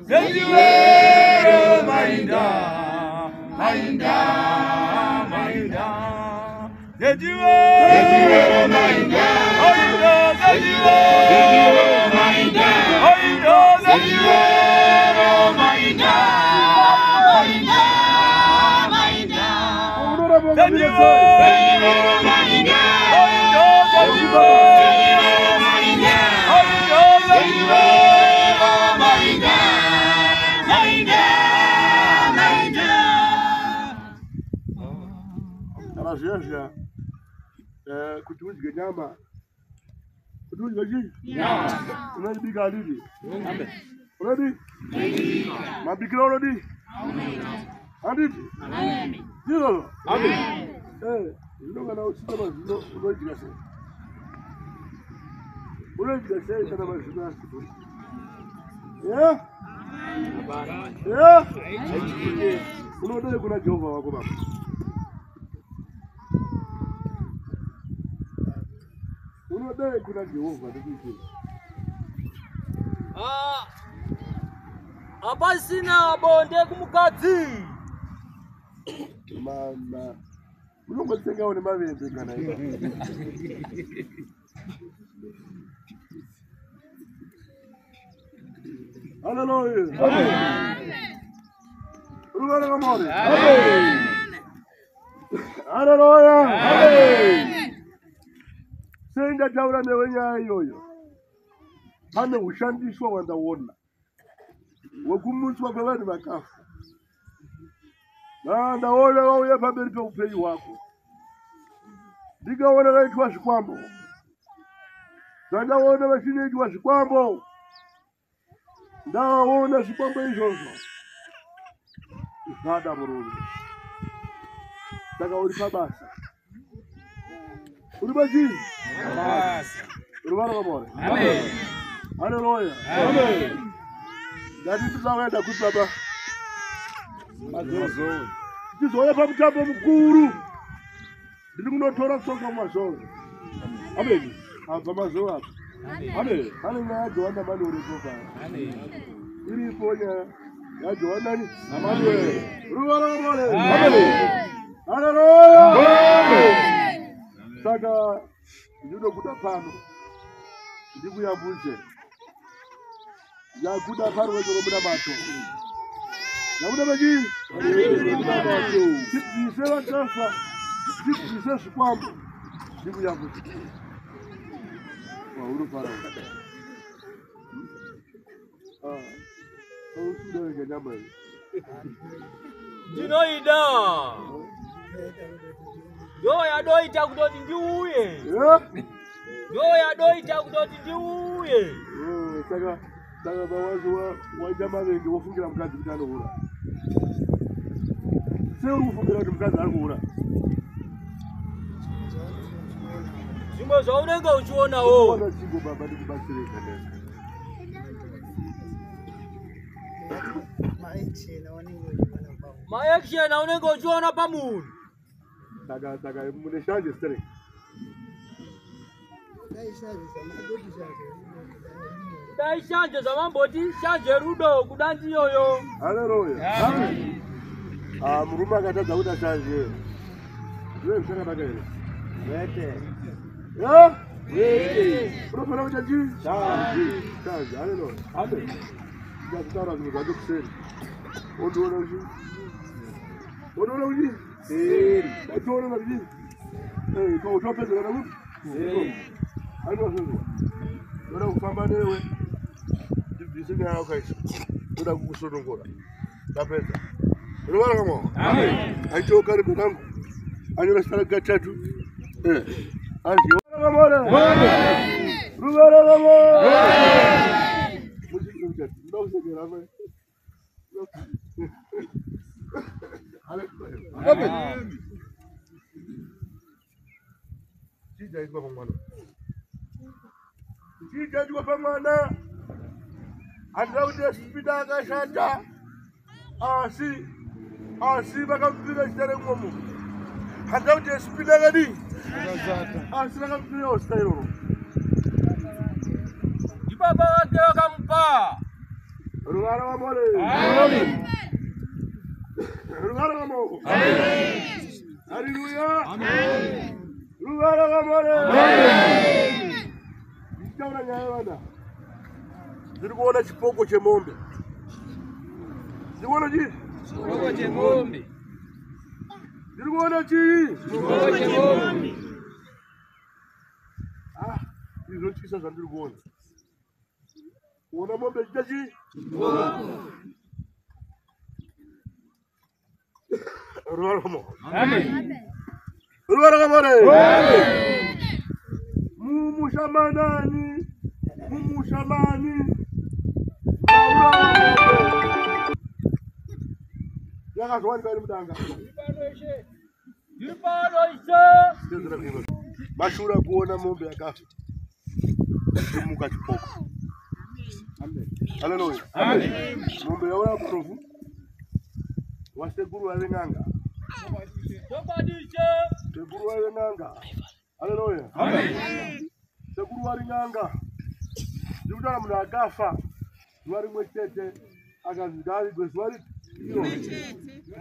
sechiwero mainda, mainda, mainda. Sechiwero mainda, oindo sechiwero mainda, oindo sechiwero mainda, mainda, mainda. Sechiwero mainda. Kana zviya kuti udye nyama, kuti udye chii? Unoibika handiti? Unodi? Mabikiro unodi? Handiti? Ndizvozvo? Zvino kana usina mazino unoidya sei? Unoidya sei kana mazino asipo? Unodei kuna Jehovha wako baba? Unodei kuna Jehovha nekuitei? Hapasina bonde kumukadzi. Mama, unongotsengawo nemavende kana ipa. Haleluya. Ruvara kamore. Haleluya. Sei ndataura newe nyaya iyoyo? Pane ushandiswa hwandaona hwekumutswa kwevanhu vakafa. Ndaona vauya pamberi peupenyu hwako. Ndikaona vaitwa zvikwambo. Zvandaona vachinoitwa zvikwambo. Ndaona zvikwambo izvozvo. Zvada murume. Saka uri pabasa. Uri pachii? Pabasa. Ruvara kamore. Amen. Haleluya. Amen. Ndati ndinoda kuenda kupi baba? Mazowe. Tizouya pamutambo mukuru. Ndiri kunotora tsoka mumazowe. Amen. Abva mazowe apa. Amen. Pane nyaya yaJohana Manuel iripo. Iripo nyaya yaJohana Manuel. Ruvara kamore. Amen. Haleluya. Amen. Saka ndinobuda pano. Ndikuyambudze. Yakuda parwendo romunamato. Yakuda pachii? Tibvise vakafa, tibvise zvikwambo. Ndikuyambudze. Waunofara. Ausuda nyama iyi. Ndinoida. Ndo yadoita kutoti ndiuye. Ndo yadoita kutoti ndiuye. Saka saka waita mavengi wofungira mukadzi kuti anohura. Sei uri kufungira kuti mukadzi ari kuhura? Zvimwe zvaunenge uchionawo. Ona chingo baba ndikubatsire. Ma-action aunenge uchiona pamunhu. Saka saka mune shanje sterek. Dai shanje zvamamboti shanje rudo kuda ndiyoyo. Haleluya. Amen. Ah, murume akatadza kuita shanje. Ndiwe zvakanaka here? Kwete. Eh? Kwete. Unofanira kuita chii? Shanje. Shanje. Haleluya. Amen. Ndakutaura zvinhu zvacho kuseri. Ondiona uchi? Ondiona uchi? Seri. Ndachiona kuti eh, ko utopedzera kuti? Seri. Haleluya. Ndoda kufamba newe. Ndibvise nyaya yako ndoda kukusunungura. Ndapedza. Unovara kamwa? Amen. Aitoka rimwe rangu. Anyora zita rake katatu. Eh. Anzi kamore. Amen. Ruvara kamore. Amen. Muchikuita. Ndokusekera amai. Amen. Chii chaitwa pamwana? Chii chaitwa pamwana? Handina kuti sipida akashata. Asi vakamupira zita remwomo. Handina kuti sipida akadii? Asi vakamupirawo zita iroro. Ndibaba vake vakamupa. Ruvara vamore. Amen. Ruvara vamoko. Amen. Hallelujah. Amen. Ruvara vamore. Amen. Ndichitaura nyaya yevana. Ndiri kuona chipoko chemombe. Ndiri kuona chii? Chipoko chemombe. Ndiri kuona chii? Chipoko chemombe. Ah, izvi zvinotyisa zvandiri kuona. Kuona mombe ichiita chii? Ruvara vamore. Amen. Ruvara vamore. Amen. Mumushamanani. Mumushamani. Yakazowanikwa iri mudanga. Ndiri pano ishe. Mashura kuona mombe yakafa. Kumuka chipoko. Haleluya. Amen. Mombe yaona kurovu. Wasekuru vaive n'anga. Chokwadi ishe. Sekuru vaive n'anga. Haleluya. Amen. Sekuru vari n'anga. Ndikutaura munhu akafa zuva rimwe chete akanzi ngaavigwe zuva ripi? Iro.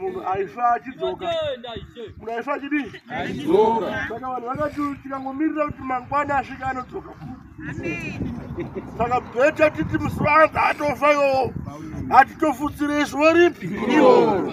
Munhu aifa achidzoka. Tinotenda ishe. Munhu aifa achidii? Achidzoka. Saka vanhu vakati tikangomirira kuti mangwana asvika anodzoka. Saka bheta titi musi waanzi atofa iwowo. Hatitofutsirei zuva ripi? Iroro.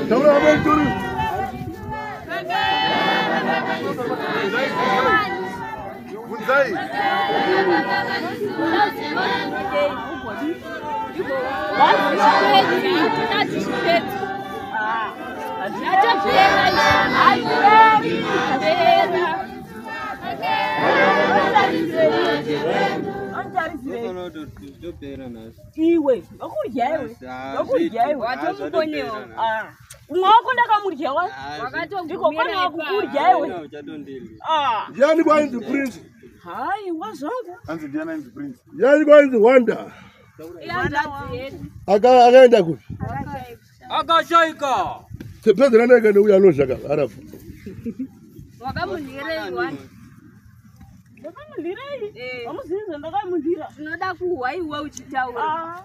Taura amai tori. Bvunzai. Iwe, wakurya iwe, wakurya iwe, umwe wako ndakamurya wa, ndiko kwana wakukurya iwe. Ndiani kwainzi Prince? Hai, wazvangu. Anzi ndiani ainzi Prince? Ndiani kwainzi Wanda? Akaenda kupi? Akashaika. Pedzera ndakaenda uya anozvaka arafu. Wakamunhirei wani? Ndakamundhirei? Hamuzivi ndakamundhira. Tinoda kuhwa iwe uchitaura.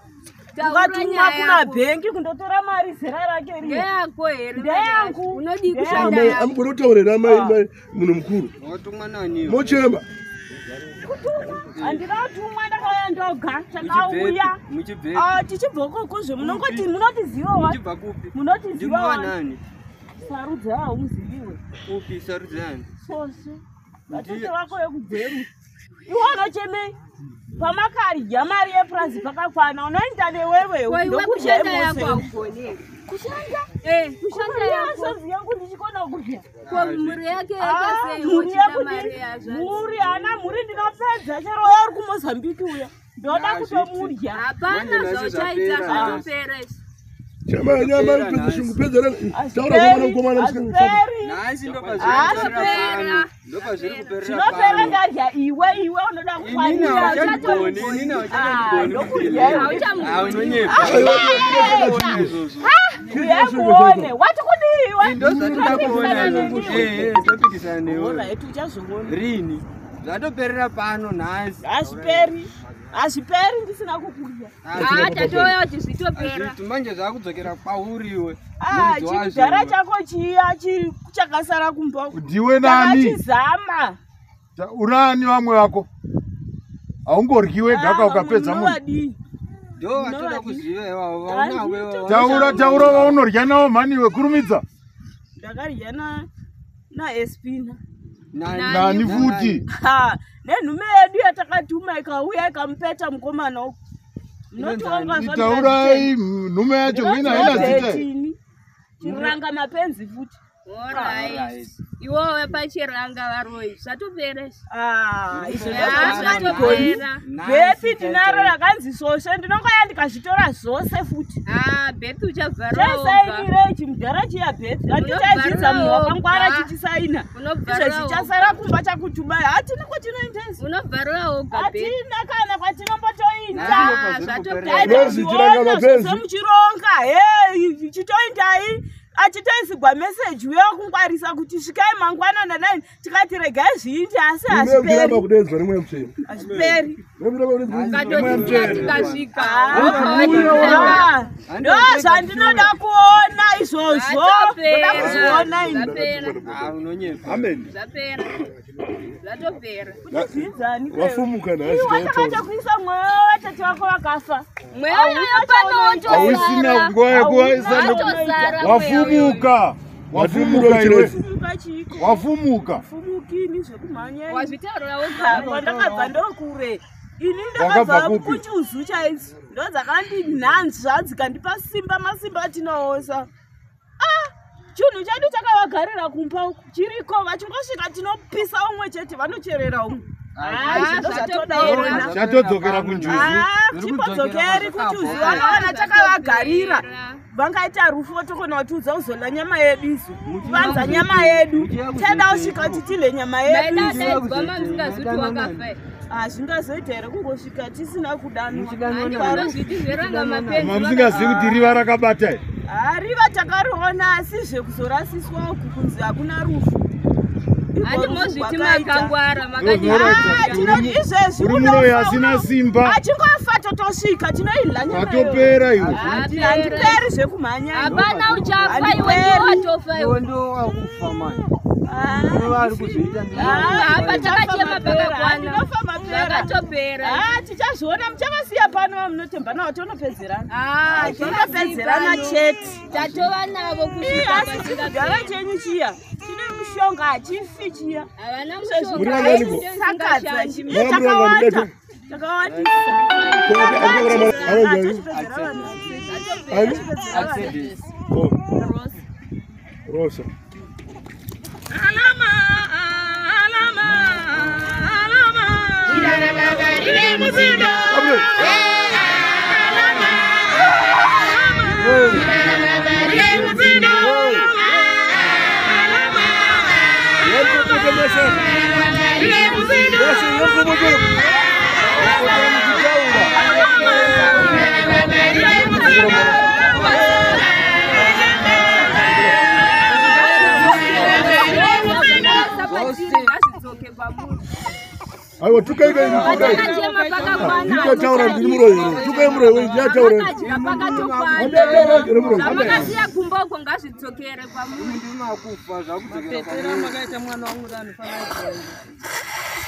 Ukatumwa kuna bhengi kundotora mari zera rake riya. Ndeyako here? Ndeyangu. Unodii kushanda yako? Amugona kutaurira amai munhu mukuru. Watumwa nani? Mochema. Handina kutumwa, ndakauya ndoga. Takauya. Muchibvepi? Tichibva ukoko munongoti munotiziva wa. Muchibva kupi? Munotiziva wa. Nani? Sarudza haumuziviwe. Upi sarudza yani? Sose. Vatete vako yekugweru. Iwe unochemei? Pamakarya mari yepurazi pakakwana unoenda newewe Ko iwe ndokurya kushanda yako mose. haugoni here? Kushanda? Kushanda yako. Hanzvadzi yangu ndichikona kudya. Ko mhuri yake yaita sei? Mhuri Uchida yako mari yazvanzi. mhuri hana mhuri ndinopedza chero uya uri kuMozambique uya. Ndoda kutomudya. Hapana zvauchaita zvatopera izvi. Chama nyama pedza shungu pedza taura komana mukomana musikana. Nhasi Zvapera. ndopazviri kuperera Zvinopera pano. ndarya iwe iwe unoda Inini hauchandigoni, inini hauchandigoni. Hauchamugoni. Unonyepa. Uya muone. Wati kudii iwe? Ndozvatoda kuona izvozvo. Eh, topikisana newe. Alright, uchazoona. Rini? Zvatoperera pano nhasi. Hazviperi. Hazviperi ndisina kukudya. Ah, tatouya kuti zvitopera. Hazviti manje zvakudzokera kwauri iwe. Ah, Muridzi wazvo chidhara iwe. chako chiya chiri chakasara kumba uko. Ndiwe nani? Takachizama. Unani vamwe vako? Haungoryiwe gaka ukapedza munhu. Munovadii? Ndo vatoda kuziva ivavo vaunavo ivavo. Taura taura vaunorya navo mhani iwe kurumidza. Ndakarya na naEspina. Nani futi? Ha, nenhume yedu yatakatuma ikauya ikamupeta mukomana uko. Munotonga Taurai nhume yacho mina haina zita. Betini. Chiranga mapenzi futi. Alright. Iwowe pachiranga varoyi. Zvatopera izvi. Ah, izvo Ah, ndozvandingoni. zvatopera. Bhepi ndinaro rakanzi svosve ndinongoya ndikazvitora zvose futi. Ah, Bhepi uchabvara woga. Chesainirei chimudhara chiya bhepi. Handichaidzidza munhu wakangwara chichisaina. Unobvarura Izvezvi chasara kumba chakutumai. Hatina kwatinoenda isu. Unobvarura woga Bhepi. Hatina kana kwatinombotoinda. Ah, zvatopera. Rozi, chiranga mapenzi. Zvose muchironga. Hey, chitoindai. Achitoisigwa meseji uya wakungwarisa kuti svikai mangwana nanai tikati regai zviinde asi Kuramba hazviperi. kudaidzwa nemweya mutsvene. Hazviperi. Kuramba kudaidzwa nemweya Ukatotisiya mutsvene. tikasvika. Ah, ndo zvandinoda kuona izvozvo ndoda kuzviona ini Zvapera. Ah, unonyepa. Amen. Zvapera. Zvatopera. Kuchidzidzani Wafumuka nhasi iwe taitaura. wakatokuisa mweya watete wako wakafa Mweya uyo pano Hausina wotosara. nguva yekuisa. Watosara mweya uyoyo. Wafumuka. Wafumuka iwe. Fumuka chiiko Wafumuka. fumukini zvekumhanya ini. Wazvitaurira Ha, woga. kwandakabva ndokure ini Wakabva ndakabva kupi? kunjuzu chaidzo ndo dzakandinhanzva dzikandipa simba masimba atinowosa ah chinhu chedu chakavagarira kumba uku chiriko vachingosvika tinopisa umwe chete vanocherera umwe Ah, izvo ndozvatodaona Chatodzokera kunjuzu. Ah, chimbodzokeri kunjuzu vanoona chakavagarira vangaita rufu votokona kutiudza kuzola nyama yedu isu kuvanza nyama yedu teda kusvika kuti tidye nyama yedu Maida isu adaidzwa mamusingazi kuti wakafa. hazvingazoita here kungosvika tisina kudanwa Handi munozviti zveranga mapenzi. Mamusingazivi kuti riva rakabata here. riva takariona asi zvekuzorasiswa uku kunzi hakuna rufu Iko Handi rufu mozviti rwakaita. makangwara makati. Ah, tinoti izvezvi Uri muroyi unofa, asina simba. achingofa totosvika tinoidla nyama iyoyo. Watopera iwe. Handiperi zvekumhanya Hapana uchafa iwe ndiwe watofa Iwe iwe. ndo wakufa manje. Iwe vari kuzviita ndi. Apa takachema pakakwana. ndinofa mapera Zvakatopera. Ah, tichazviona muchavasiya pano vamunotemba navo tonopedzerana Ah, tonopedzerana chete Tatova navo Ii, kusvika asi chikudhara chenyu chiya chine mushonga hachifi chiya Havana Muri vangani ko? sakadza Muri vangani takawanda betu? takawandisa Ani? Accident. Oh. Rosa. Ngazvidzoke pamuri. Aiwa tukai kai tukai. Takachema pakakwana. Ndikataura ndiri muroyi here. Tukai muroyi wenyu ndiyataura. Makadya pakatokwana. Handiyataura here muroyi. Zvamakasiya kumba uko ngazvidzokere pamuri. Ndimakufa zvakudzokera Mapetero kwauri. amakaita mwana wangu anofanira kuenda.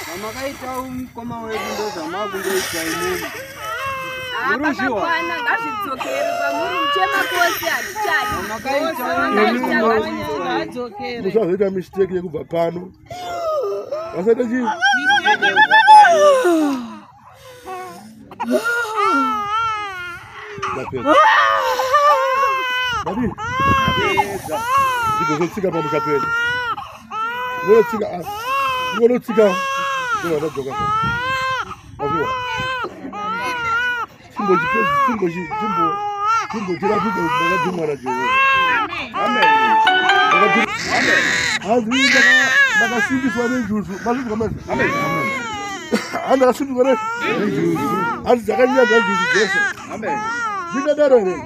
Zvamakaita mukoma wedu ndo zvamakundoita imimi. Ah, Muruzhiwa. pakakwana ngazvidzokere pamuri. Muchema kwose hatichadi. Zvamakaita Zvamakaita ngazvidzokere. Ngaadzokere. Musazoita mistake yekubva pano. Vasaita chii? Ndapedza. Ndadii? Tigozotsika pamusha pedu. Unotsika unotsika ndodzoka. Azviwa. Chimbochiratidza kuti ndakatumwa naJehovha. Amen. Amen. Ndakasimbiswa nenjuzu. Mazvinzwa mese? Amen. Amen. Ndakasimbiswa nenjuzu. Hanzi dzakanyanya njuzu dzese. Amen. Ndingadaro here?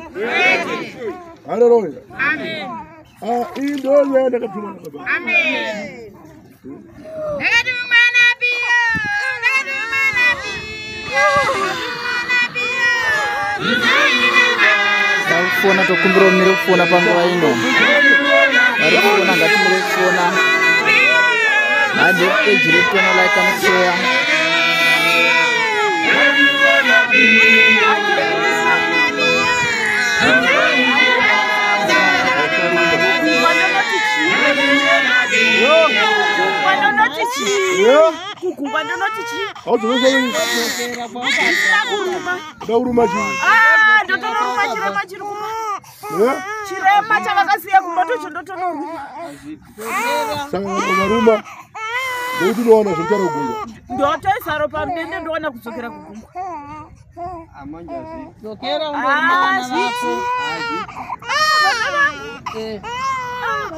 Haleluya. Amen. Iyi ndo nyaya ndakatumwa nababa. Amen. Ndakatumwa naPiyo. Ndakatumwa naPiyo. Ndakatumwa naPiyo. Kufona tokumbira umire kufona panguva ino. Vari kufona ngatimire kufona. Hande peji redu tono like and share. Kugumba ndinoti chii? Ndauruma chii? Ah, ndotonoruma chirema chiri kumba. Chirema chavakasiya kumba tocho ndotonoruma. Saka ukaruma ndokuti unowana zvekutaura kugungwa. Ndotoisa ropa mudende ndowana kudzokera kugungwa. Dzokera unoruma vana vako.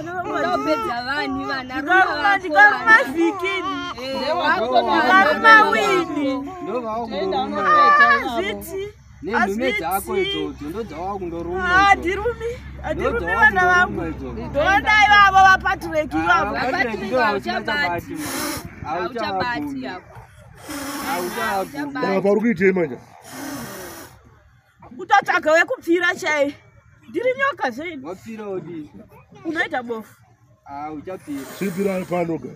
Ndopedza vanhu vana Ndikaruma vhiki. Ndikaruma wini. Zviti. Nendume dzako idzodzo ndodzawakundoruma. Handirumi. Handirumi vana vangu. Ndoda ivavo vaPatrick ivavo. Hauchabati. Hauchabati apo. Saka pauri kuitei manje? Kutotsvaga wekupfira chai. Ndiri nyoka zveini. Wapfira udii? Unoita bofu. Uchapfira. Chipira pano ga.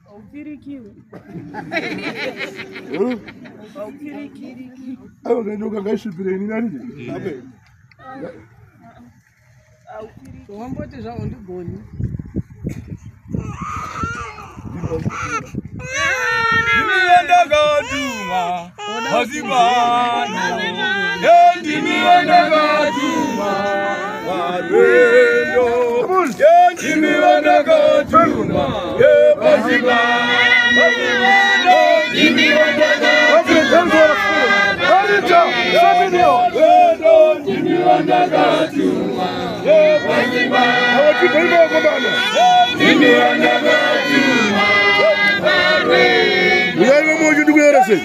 Haupfirikiwe. Haupfiriki. Aiwa nyoka ngaisvipire ini nani? Amen. Wamboti zvaundigoni. Ndimi ndakatumwa pasi pano, ndimi ndakatumwa parwendo, ndimi ndakatumwa pasi pano, ndimi ndakatumwa pasi pano, ndimi ndakatumwa parwendo. Uyai moyo ndikuyerese.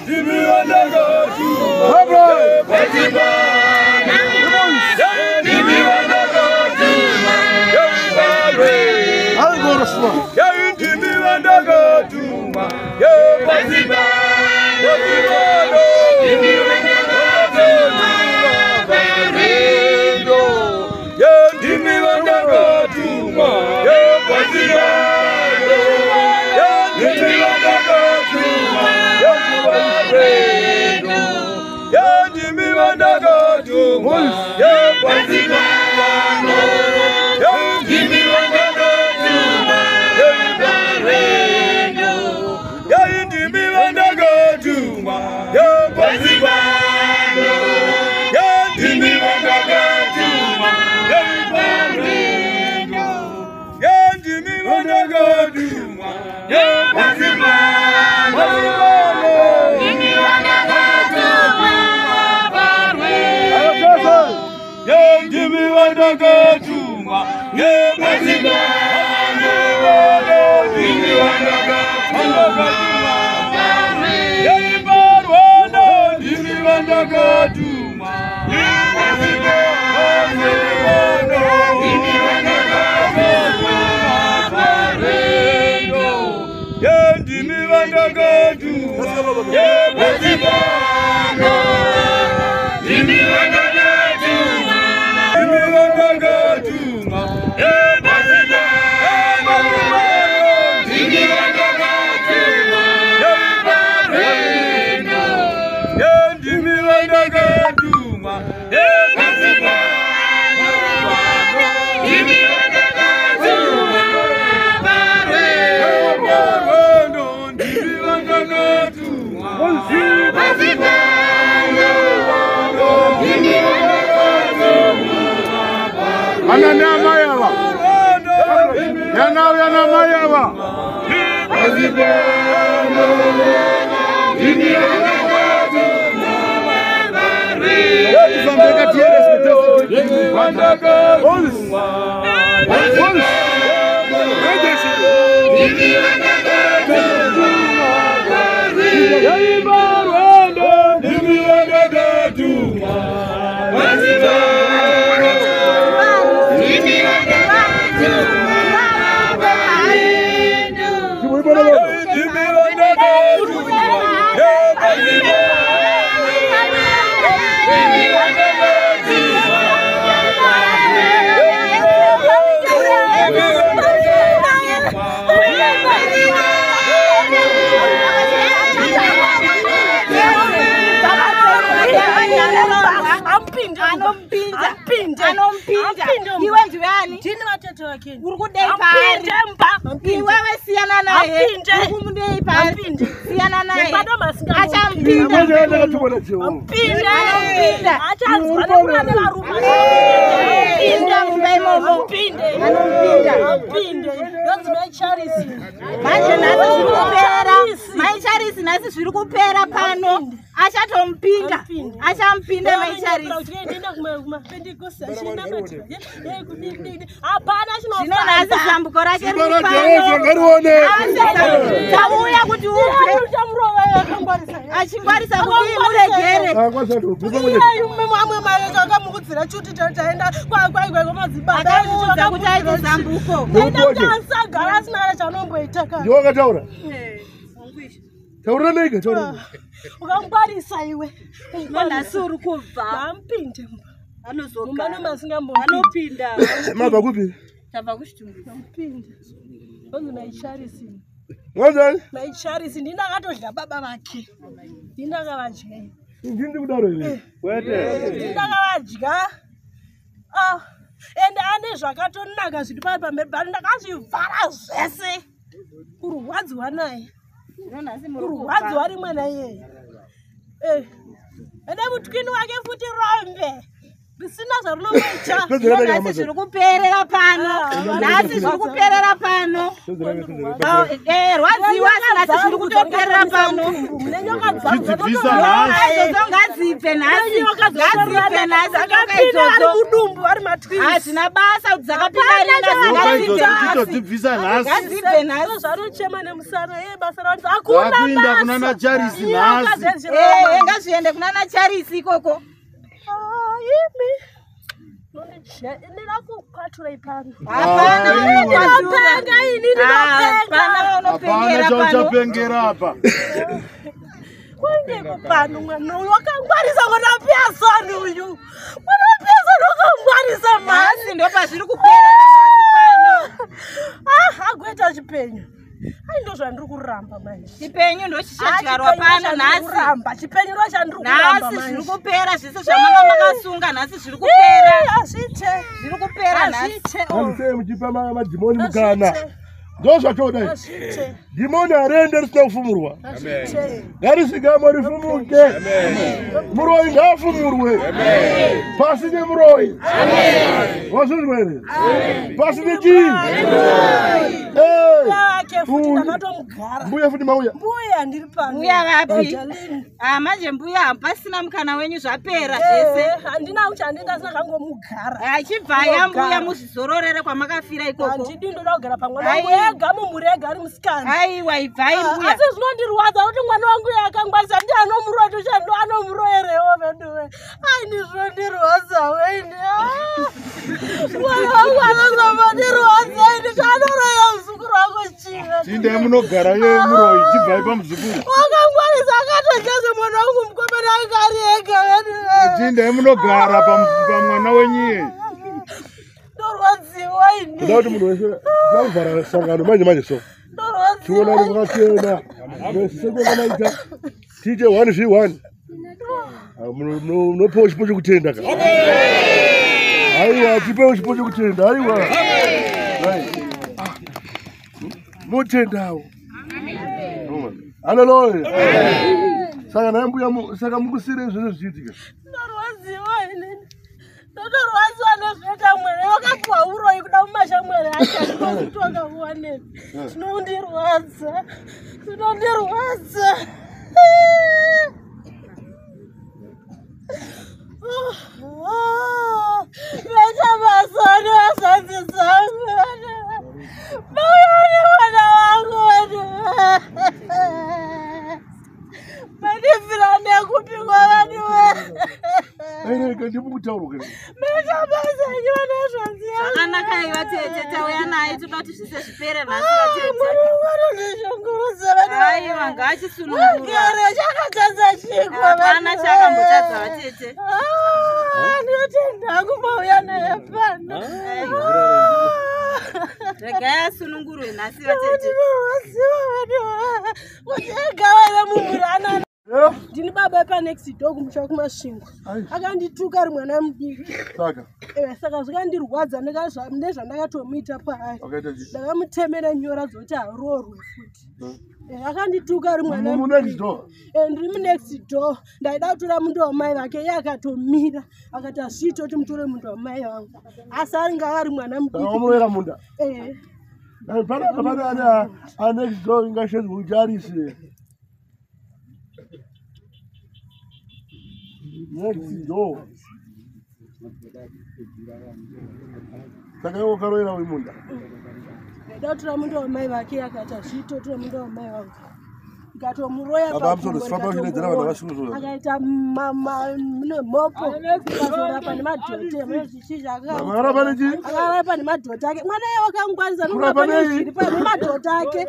Iwe ndiwe ani? Ndini vatete vake. Uri kudei paari? Iwewe siyana naye. Uri kumudei paari? Siyana naye. Achampinda. Anompinda. Achanzwa nekuna nevarume. Pinda mumba imomo. Anompinda. Ampinde. Ndonzi mai Charisi. Manje nhasi zviri kupera. Mai Charisi nhasi zviri kupera pano. Achatompinda. Achampinda mai Charisi. Zvino nhasi zambuko rake riri pano. Tauya kuti ubve. Achingwarisa kudii muregere. Akamukudzira chuti taenda kwamadzibaba. Akamuudza kuti aite zambuko. Taenda kuti asagara asina kana chaanomboita ka. Ndiwe wakataura? Taura nega, taura. Ukangwarisa iwe. Nhasi uri kubva. Ampinde. Anozogara. Anopinda. Mabva kupi? Tabva kuChitungwiza. Ampinde. Ndonzi mai Charisi. Wanzani? Mai Charisi ndini akatodya baba vake. Ndini akavadya. Ndini kudaro here? Kwete. Ndini akavadya. Ah, ende ane zvakatonaka zviri pamberi pano ndakazvivhara zvese. Kurwadziwa naye. Kurwadziwa rimwe naiyeye. Ende mutwini wake futi rombe. Risina zvarunomboita. Nhasi zviri kuperera pano. Nhasi zviri kuperera pano. Rwadziwa asi nhasi zviri kutoperera pano. Chidzibvisa nhasi. Idzodzo ngadzibve nhasi. Ngadzibve nhasi nyoka Dzakapinda vari idzodzo. mudumbu vari matwins. Hazvina basa kuti dzakapinda rini asi Nyoka ngadzibve idzodzo nhasi. chitodzibvisa nhasi. Ngadzibve nhasi. Zvanochema nemusana ye basa ravanzi hakuna Vakuinda kunana Charisi nhasi. Ngazviende kunana Charisi ikoko. Imi ndinakukwatura ipano. Hapana Ndinopenga ini ndinopenga. Hapana Hapana vaunopengera pano. chauchapengera apa. Kwenge kupano mwana uyu wakangwarisa mwana Pearson uyu. Mwana Pearson wakangwarisa mhani. Nhasi ndopazviri kuperera nhasi pano. Ah, agoita chipenyu. Ai ndo zvandiri kuramba manje. Chipenyu ndochichadyarwa pano nhasi. Kuramba chipenyu ndo chandiri kuramba Nhasi zviri manje. kupera zvese zvamanga makasunga nhasi zviri kupera. Hazviite. Zviri kupera nhasi. Hazviite. Handisei muchipa madhimoni mukana. Ndozvatoda izvi. Hazviite. Dhimoni hariende risina kufumurwa. Hazviite. Ngarisvikamo rifumuke. Muroyi ngaafumurwe. Pasi nemuroyi. Wazvinzwa here? Pasi nechii? Mbuya wake futi ndakatomugara. Mbuya futi mauya. Mbuya ndiri pano. Mbuya vapi? Darlene. Ah, manje mbuya hapasina mukana wenyu zvapera zvese. Handina kuti handinda asina kangomugara. Achibvaya mbuya muzvizororere kwamakafira ikoko. Handidi ndoda kugara pamwana wangu Ai. ega mumhuri ega ari musikana. Aiwa ibvai mbuya. Asi zvinondirwadza kuti mwana wangu uyu akangwarisa ndiye anomuroya tochando anomuroyerewo veduwe. Ai ni zvinondirwadza weni. Mwana wangu anozombodirwadza ini chaanoroya muzukuru wangu chii. Chindai munogara iye muroyi chibvai pamuzukuru. Wakangwarisa akatodya zvemwana wangu mukomana anga ari ega veduwe. Chindai munogara pamwana wenyu iye. Ndorwadziwa ini. Kuda kuti munhu wese ndakuvhara sangano manje manje so. Tiona Ndorwadziwa. kuti kwakachena. Sekwakanaita. Tiite 1 v 1. Munopiwa chipo chekutenda ka. Aiwa, tipewo chipo chekutenda. Aiwa. Right. Motendawo. Haleluya. Saka naye mbuya saka mukusire zvese zvichiitika. Ndorwadziwa inini. Ndotorwadziwa Ndozvinoita mwene wakapuwa uroyi kuda mumashamwari ake andikozi kuti wakamuwanepi. Zvinondirwadza. Zvinondirwadza. Vaita basa nevasanzi dzangu. Mauya nemwana wangu. Mandibvira nekupikwa vanhuwe. Aireka ndimukutaura kare. Maita basa enyu vanazvanzi yangu. Zvakanaka iva tete, tauya naye toda kuti zvise zvipere nhasi vatete. Mwana wangu anondishungurudza vanhu. Aiwa, ngaachisunungurwa. Agere chakatadza chiko. Hapana chaakambotadza vatete. Ndinotenda hangu mauya naye pano. Regai asunungurwe nhasi vatete. Ndinorwadziwa vanhu. Kuti agavana mumhuri anana. Ndini baba panext door kumusha kuMasvingo. Akandituka ari mwana mudiki. Saka Saka zvikandirwadza nezvandakatomuita paari. wakaita chii? Ndakamutemera nyora dzokuti aroorwe futi. Akandituka ari mwana Mu next door. Ndiri munext door. Ndaida kutora mundu wamai vake, iye akatomira akati hazviite kuti mutore mundu wamai vangu, asi ainge ari mwana Saka mudiki. wamuroyera munda. Eh. Panapa pane ane a next door ingashedzwa kuti arise. Next door. Saka iwe wakaroyera uyu munda. Ndaida kutora mundu wamai vake, iye akati hazviite kutora mundu wamai vangu, ndikatomuroya. Baba Amusoro, sifamba uchidaidzira vanhu vasungurwa. Akaita mhopo, akazorapa nemadhote nezvizhinji. Vakarapa nechii? Akarapa nemadhote ake. Mwana iye wakangwarisa. Kurapa nei? Nemadhote ake.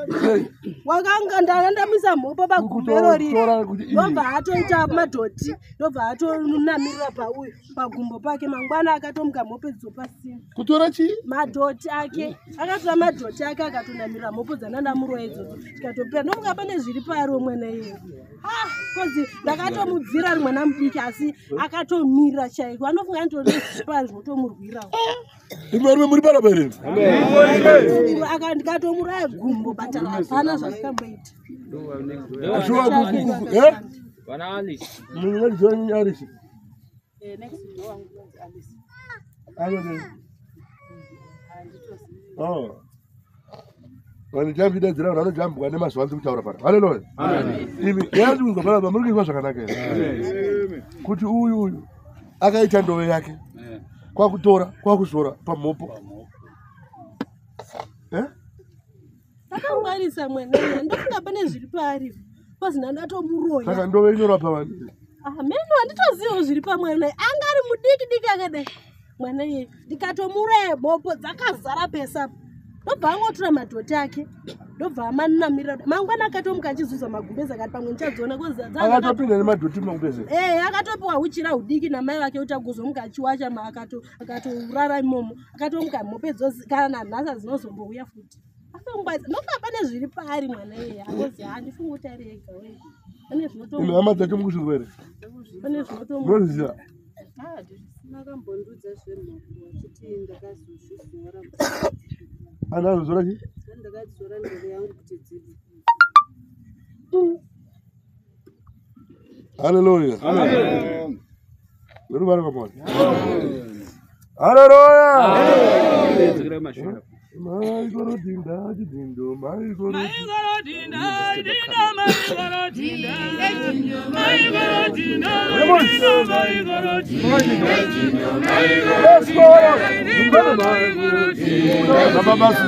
Wakanga ndakandamisa mhopo pagumbero riri, Kutora kuti iyi. ndobva atoita madhoti, ndobva atonamirira pauyu pagumbo pake. Mangwana akatomuka mhopo dzopasina. Kutora chii? Madhoti ake. Akatora madhoti ake akatonamirira mhopo dzanandamuroya idzodzo, tikatopera. Ndomuka pane zviri paariwo mwana iyeyo kozi ndakatomubvira ari mwana mudiki, asi akatomira chaiko, anofunga anotopaari zvinotomurwirawo. Imi varume muri panapa here? Ndikatomuraya gumbo batara, hapana zvazvikamboita. Shuwa eh? Vana Alice. Munhu next door ni Alice. Next door wangu unonzi Alice. Anode. Handitozivi. Oh. Vanhu jambidaidzira vanhu vanojambwa nemazuva andiri kutaura pana. Haleluya. Imi yazi kunzwa panapa muri kuizwa zvakanaka here? Kuti uyu uyu akaita ndove yake kwakutora kwakuzora pamhopo. Eh? Akangwarisa mwana iye, ndofunga pane zviri paari kozi ndandatomuroya. Saka ndove inorapa vanhu. Meno handitozivawo zviri pamwana iye, anga ari mudiki diki akadai mwana iye. Ndikatomuraya mhopo dzakazara pesa, ndobva angotora madhoti ake, ndobva amanamirira. Mangwana akatomuka achizuza magumbezi, akati pamwe ndichadziona kozi Akatopinda nemadhoti mumagumbeze. Ee, akatopiwa uchira hudiki namai vake kuti agozomuka achiwacha, akatorara imomo. Akatomuka mhope dzozi kana nanhasi dzinozombouya futi. Akangwadza, ndofunga pane zviri paari mwana iyeye, akozi handifungi kuti ari ega wee, pane Imi zvinotomu hama dzacho mukushurwa here? Pane zvinotomu. Munozviziva? Makambondiudza zvemhopo achiti ndakazozvizora. Anhu anozora chii? Ndakadzora ndove yangu kuti dzibve. Haleluya. Amen. Ruvara kwamwari. Haleluya. Maikorodinda chidindo maikorodinda. Let's go. Baba basi.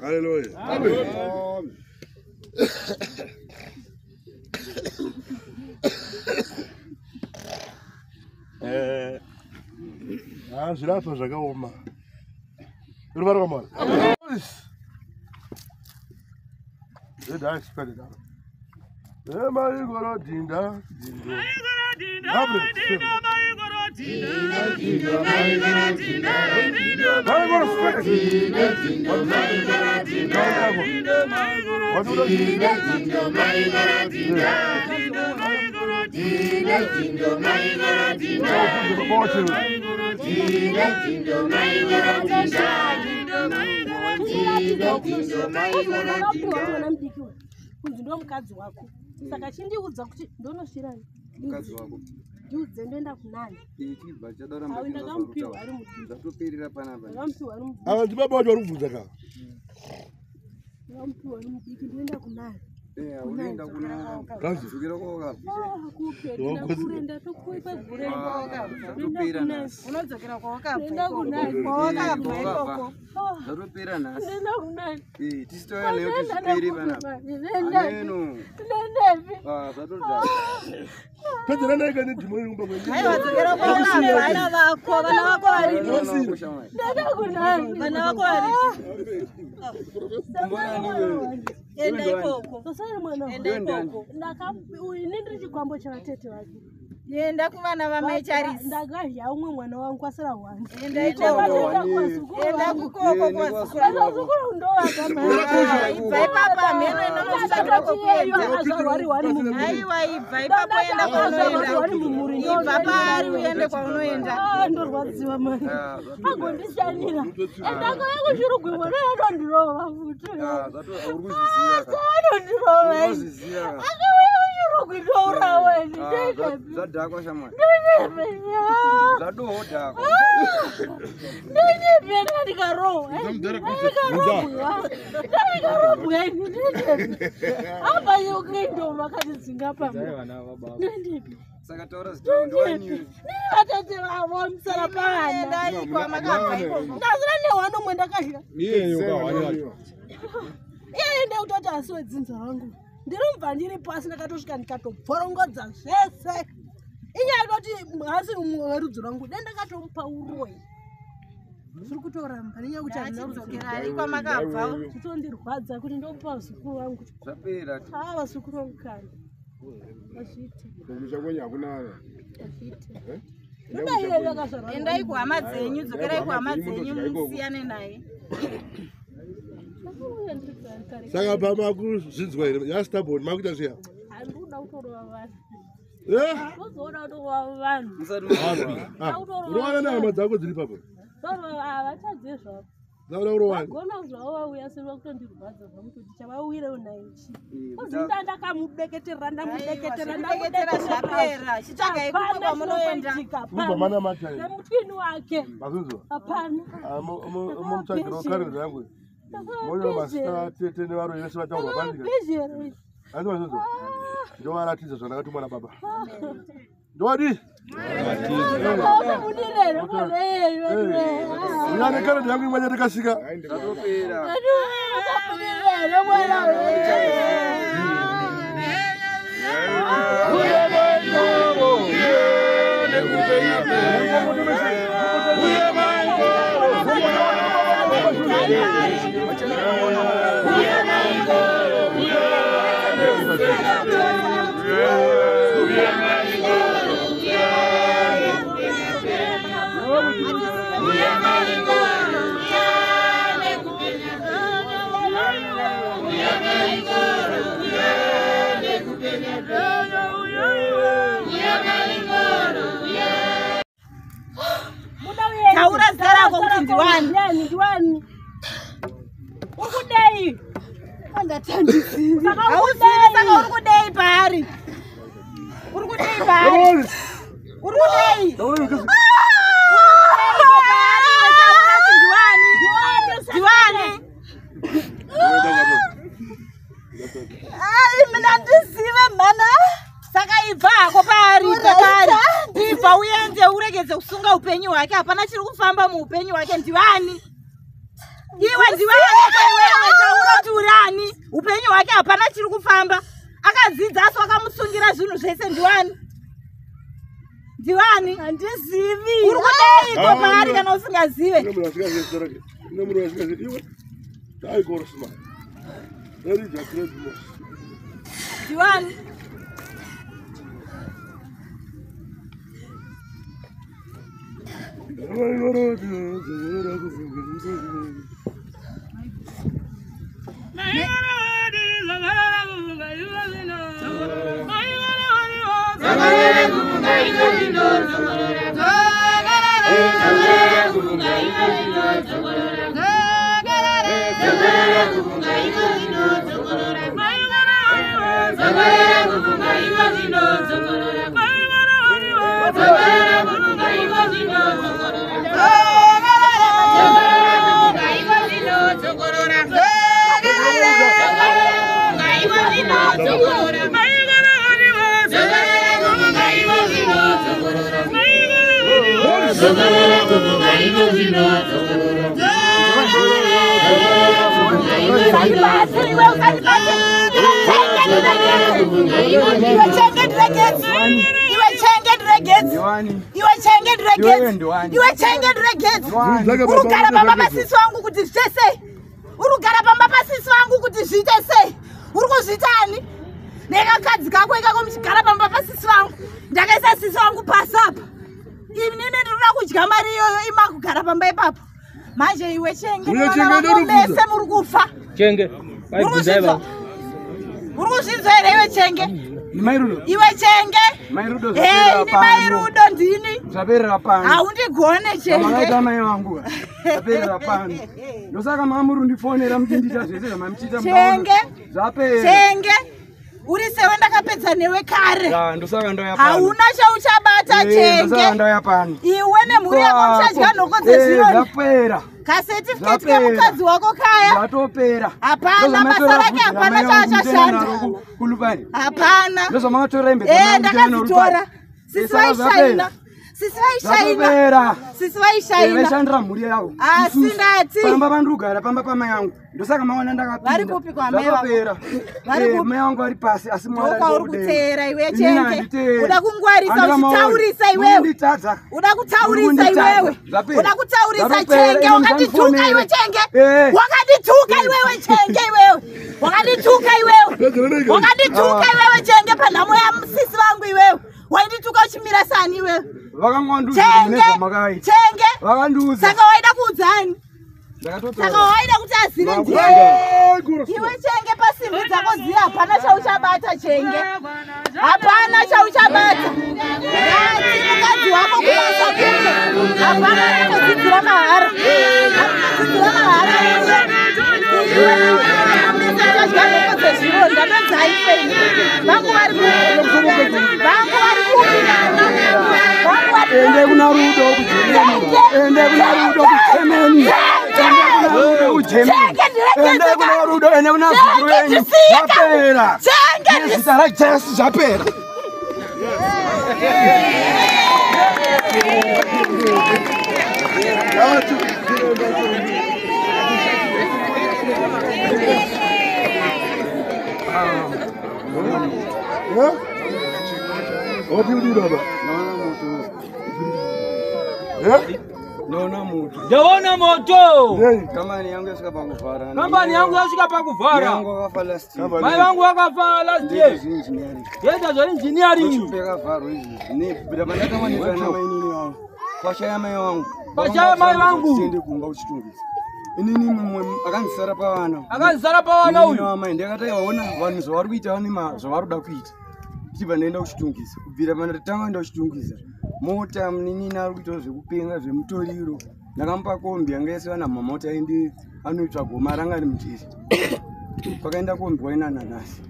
Hallelujah. Amen. Zvirapwa zvakaoma. Ruvara rwaMwari. Maigoro dhinda dhindo. Mwana mudiki uyu kunzi ndo mukadzi wako, saka chindiudza kuti ndonosvirani Mukadzi wako. Ndiudze ndoenda kunani? Ichibva chadoramba. Awe ndakamupiwa ari mudiki. Zvatopirira panapa. Ndakamupiwa ari mudiki. Ava ndibaba vacho vari kubvunza ka. Ndakamupiwa ari mudiki, ndoenda kunani? Eh, unoenda kuna Kanzi. Dzokera kwawakabva. Ah, kupi? Ndakure, ndatokuipa gure. Zvatopera nhasi. Unodzokera kwawakabva. Ndoenda kunani? Kwawakabva ikoko. Zvatopera nhasi. Ndoenda kunani? Eh, tisitouya nayo kuti zvipere panapa. Ameno. Ndoendepi? Ah, zvatodhaka. Pedzera naye kane dhimoni kumba kwedu. Aiwa, dzokera kwawakabva. Vana vako, vana vako varipi? Ndoenda kunani? Vana vako varipi? Enda ikoko. Sasari mwana. Enda ikoko. Ini ndiri chikwambo chavatete vake. Enda kuvana vamai Charisi. Ndakadya umwe mwana wangu asira hwani. Enda ikoko. Enda kukoko kwazukuru ndowaka. Ibva ipapa mheno inonosvika kwekuenda. Aiwa, ibva ipapo enda kwaunoenda. Ibva paari uende kwaunoenda. Ndorwadziwa mani. Agondishanira. Enda kaya kushurugwi mwana anondirova futi. Anondirova. Akauya kushurugwi ndourawa ini. Ndoendepi? Zvadhakwa shamwari. Ndoendepi? Zvadohodhakwa. Ndoendepi? Enda ndikarohwa. Ndikarohwa ini. Ndoendepi? Apa yokendo vakatidzinga pamba. Ndoendepi? Saka taura zita rako ndowani. Ndiri vatete vavo musara pavana. Enda iko makabva ikoko. Ndazira nehwano mwe ndakadya. Iyeyo kahwani wacho. Iye ndekutoti asi wedzinza rangu. Ndiri mubva ndiri pasi ndakatosvika ndikatobvorongodza zvese. Inyaya yekutoti hasi mumwe werudzi rwangu dai ndakatomupa uroyi. Zviri kutoramba nenyaya yekuti handina rudzi. Ngachidzokerai kwamakabva. Zvitondirwadza kuti ndomupa vazukuru vangu. Zvapera. Haa vazukuru vangu kani. Hazviiti. Kumusha kwenyu hakuna. Hazviiti. Eh? Ndoda iye yakazvarwa. Endai kuhama dzenyu, dzokerai kuhama dzenyu musiyane naye. Ndakauya ndiri kare kare. Saka pamakuzvinzwa here yastabon makuita zviya. Handikuda kutorova vanhu. Eh? Uzoona kutorova vanhu. Unowana nehama dzako dziri papo. Havatadze zvavo. Dzakuda kurovana. Vagona zvavo vauya seri vakutondirwadza zvangu kuti chavauyirewo naichi. Kuzinda ndakamudeketerera ndamudeketerera Zvekudeketera zvapera. Chitsvagai kumwe kwamunoenda. Mubva mana matai. Nemutwini wake. Mazvinzwa? Hapana. Mutsvagirawo karenda yangu. Moyo masita tete nevaroyi vese vataurwa pandika. Ndakapezhera. Hanzi mazvinzwa? Ndovaratidza zvandakatumwa nababa. Ndovadii? Ndakamudirere mwana iyeyu. Uya nekarenda yangu imwe chete kasika. Zvatopera. Ndakamudirere mwana Taura zita rako kuti ndiwani. Ndiwani, ndiwani. Uri kudei? Andatandizivi. Hauzivi saka uri kudei paari? Uri kudei paari? Uri kudei? Uri kudei paari? Taura kuti ndiwani. Ndiwani. Ai, mina ndizive mhana. Saka ibva hako paari, ibva paari. Ibva uende uregedze kusunga upenyu hwake. Hapana chiri kufamba muupenyu hwake. Ndiwani? Iwe ndiwani iwewe? Taura kuti uri ani? Upenyu hwake hapana chiri kufamba. Akadzidza asi wakamusungira zvinhu zvese. Ndiwani? Ndiwani? Handizivi. Uri kudeiko paari kana usingazive? Kune murume asingazii iwe. Dai gorosma. Erija Credmos. Diwani. Iwe chenge ndiregedzi. Uri kugara pamba pasisi wangu kuti zviite sei? Uri kugara pamba pasisi wangu kuti zviite sei? Uri kuzviita ani? Nekakadzi kako ikako muchigara pamba pasisi vangu. Ndakaisa sisi wangu pasi apa. Inini ndinoda kudya mari iyoyo imakugara pamba ipapo. Manje iwe chenge Uye nevana Chenge vako ndinobvunza. mese muri kufa. Chenge. Uri kuzvinzwa? Uri kuzvinzwa here iwe chenge? Mai Rudo. Iwe chenge? Mai Rudo Eh, zvaperera ini mai pano. Rudo ndini. Zvaperera pano. Haundigone Zvamakaita chenge. mai vangu. Zvaperera pano. Ndosaka mama muri kundifonera muchindiita zvese zvamamuchiita Chenge. Zvapera. Chenge. Uri sewe ndakapedza newe kare. Ya, ndosaka ndauya pano. Hauna chauchabata Eh, ndosaka chenge. ndauya pano. Iwe nemhuri yako muchadya nhoko dzezvironda. Zvapera. Kasetifiketi Zvapera. kemukadzi wako kaya. Zvatopera. Hapana basa rake hapana chaachashanda. Kulupani. Hapana. Ndozvamakatora hembe Eh, dzamai muchitenda naro ndakadzitora. Lupani. Sisi Eh, saka vaishaina. zvapera. Sisi vaishaina. Zvatopera. Sisi Eh, vaishaina. vaishandira mhuri yavo. Asi Isusu. ndati. Pamba pandiri pamba pamai angu. Ndosaka maona ndakapinda. Vari kupi kwa amai vako? Zvakapera. Vari Eh, kupi? Mai vangu vari pasi asi Mwari ari Ndokwauri kudenga. kuteera iwe Inini chenge. handiteeri. Uda kungwarisa Handina maoni. uchitaurisa iwewe. Murikunditadza. Uda kutaurisa Murikunditadza. iwewe. Zvapera. Uda kutaurisa Zvatopera. chenge. Imi Wakandituka iwe musandifonere. chenge. Eh. Wakandituka iwewe chenge iwewe. Wakandituka iwewe. Wakandituka iwewe chenge panhamo yasisi vangu iwewe. Waindituka uchimira sani iwewe. Vakangondiudza kuti mune Chenge. zvamakaita. Chenge. Vakandiudza. Saka waida kuudzani? Ndakatotaura. Saka waida kuti azive ndiye. Iwe chenge pasimbi dzako ziya hapana chauchabata chenge. Hapana chauchabata. Ngati mukadzi wako kubasa kuno. Hapana anodzidzira mahara. Anodzidzira mahara uye. Iwe chadya nhoko dzezvironda ndodzaife Vangu vari kupi? Vangu vari kupi vana? Vangu vari Ende kuna Rudo kuGermany. Ende kuna Rudo kuGermany. Ende kuna Rudo kuGermany. Ende kuna Rudo, ende kuna zukuru yenyu. Zvapera. Nezita raJesu zvapera. What do you do, Baba? Naona moto. Ndaona moto. Kambani yangu yasvika pakuvhara. Kambani yangu yasvika pakuvhara. Mai vangu vakafa last year. Mai vangu vakafa last year. Ndoita Ndoita zvaengineering. Yakavharwa izvi. Nebvira pandakawanikana namainini vangu. Pashaya mai vangu. Pashaya mai vangu. Tiende kumba kuchitungwiza. Inini mumwe akanzisara pavana. Akanzisara pavana uyu. Mai ndakati waona vanhu zvavari kuita vane zvavari kuda kuita. Tichibva ndaenda kuchitungwiza. Kubvira pandatanga kuenda kuchitungwiza. Mota munin'ina ari kuitawo zvekupenga zvemutoriro. Ndakamupa kombi yanga yasiwa namama kuti aende anoitsvaga mari anga ari mujeri. Pakaenda kombi waina nanhasi.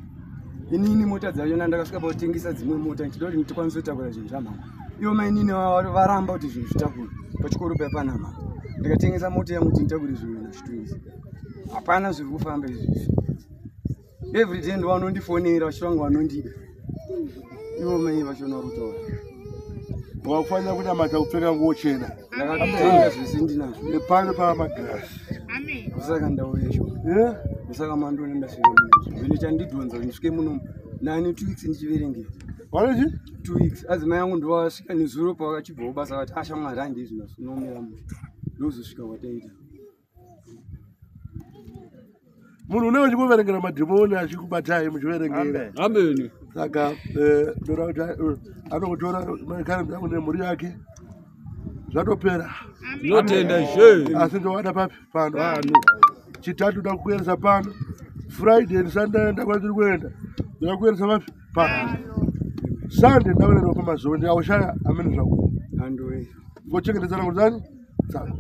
Inini mota dzachona ndakasvika pakutengesa dzimwe mota ndichida kuti ndikwanise kutakura zvinhu zvamama. Ivo mainini varamba kuti zvinhu zvitakurwe pachikoro paya pana mama. Ndikatengesa mota yangu kuti nditakure zvinhu kuchitungwiza. Hapana zviri kufamba izvizvi. Every day ndovanondifonera vachiti vangu vanondida. Ivo mai vachona vari kutaura. Wakufanira kunamata kupfeka nguo chena. Ndakatenga zvese ndinazvo. Nepano pamagirasi. Ndosaka ndauya sho. Ndosaka mandiona ndasvika muno. Zvinhu chandidhonza kuti ndisvike muno nani 2 weeks ndichiverengera. Wanoti? 2 weeks. Adzimai angu ndovasvika nezuro pavakachibvawo basa vati ashamwari handi izvi unomira mushe. Ndozosvika kwataita. Munhu unenge uchingoverengera madhimoni achikubatai muchiverengera. Amen. Saka ndoda kuti anokutora makarenda yangu nemhuri yake, zvatopera. Tinotenda Ishe. Asi ndowada papi? Pano. Chitatu ndoda kukuendesa pano. Friday ndisandaenda kwandiri kuenda, ndoda kuendesa papi? Pano. Sunday ndakuendawo pamazuva, ndikaushaya amene zvako. Ngochengetedzana kuti ani dzako.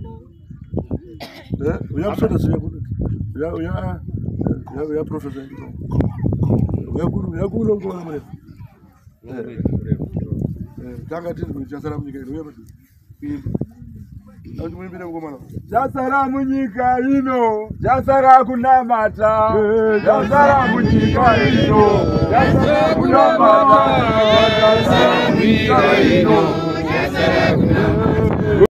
Uya musonda siya kuno. Uya uya uya uya professor. Uya kuno, uya kuno ngona murefu. Tanga tiri kuchasara munyika ino, uya padhuze. Kuimba. Akuti muimbire mukomana. Chasara munyika ino, chasara kunamata. Chasara munyika ino, chasara kunamata. Chasara munyika ino, chasara kunamata.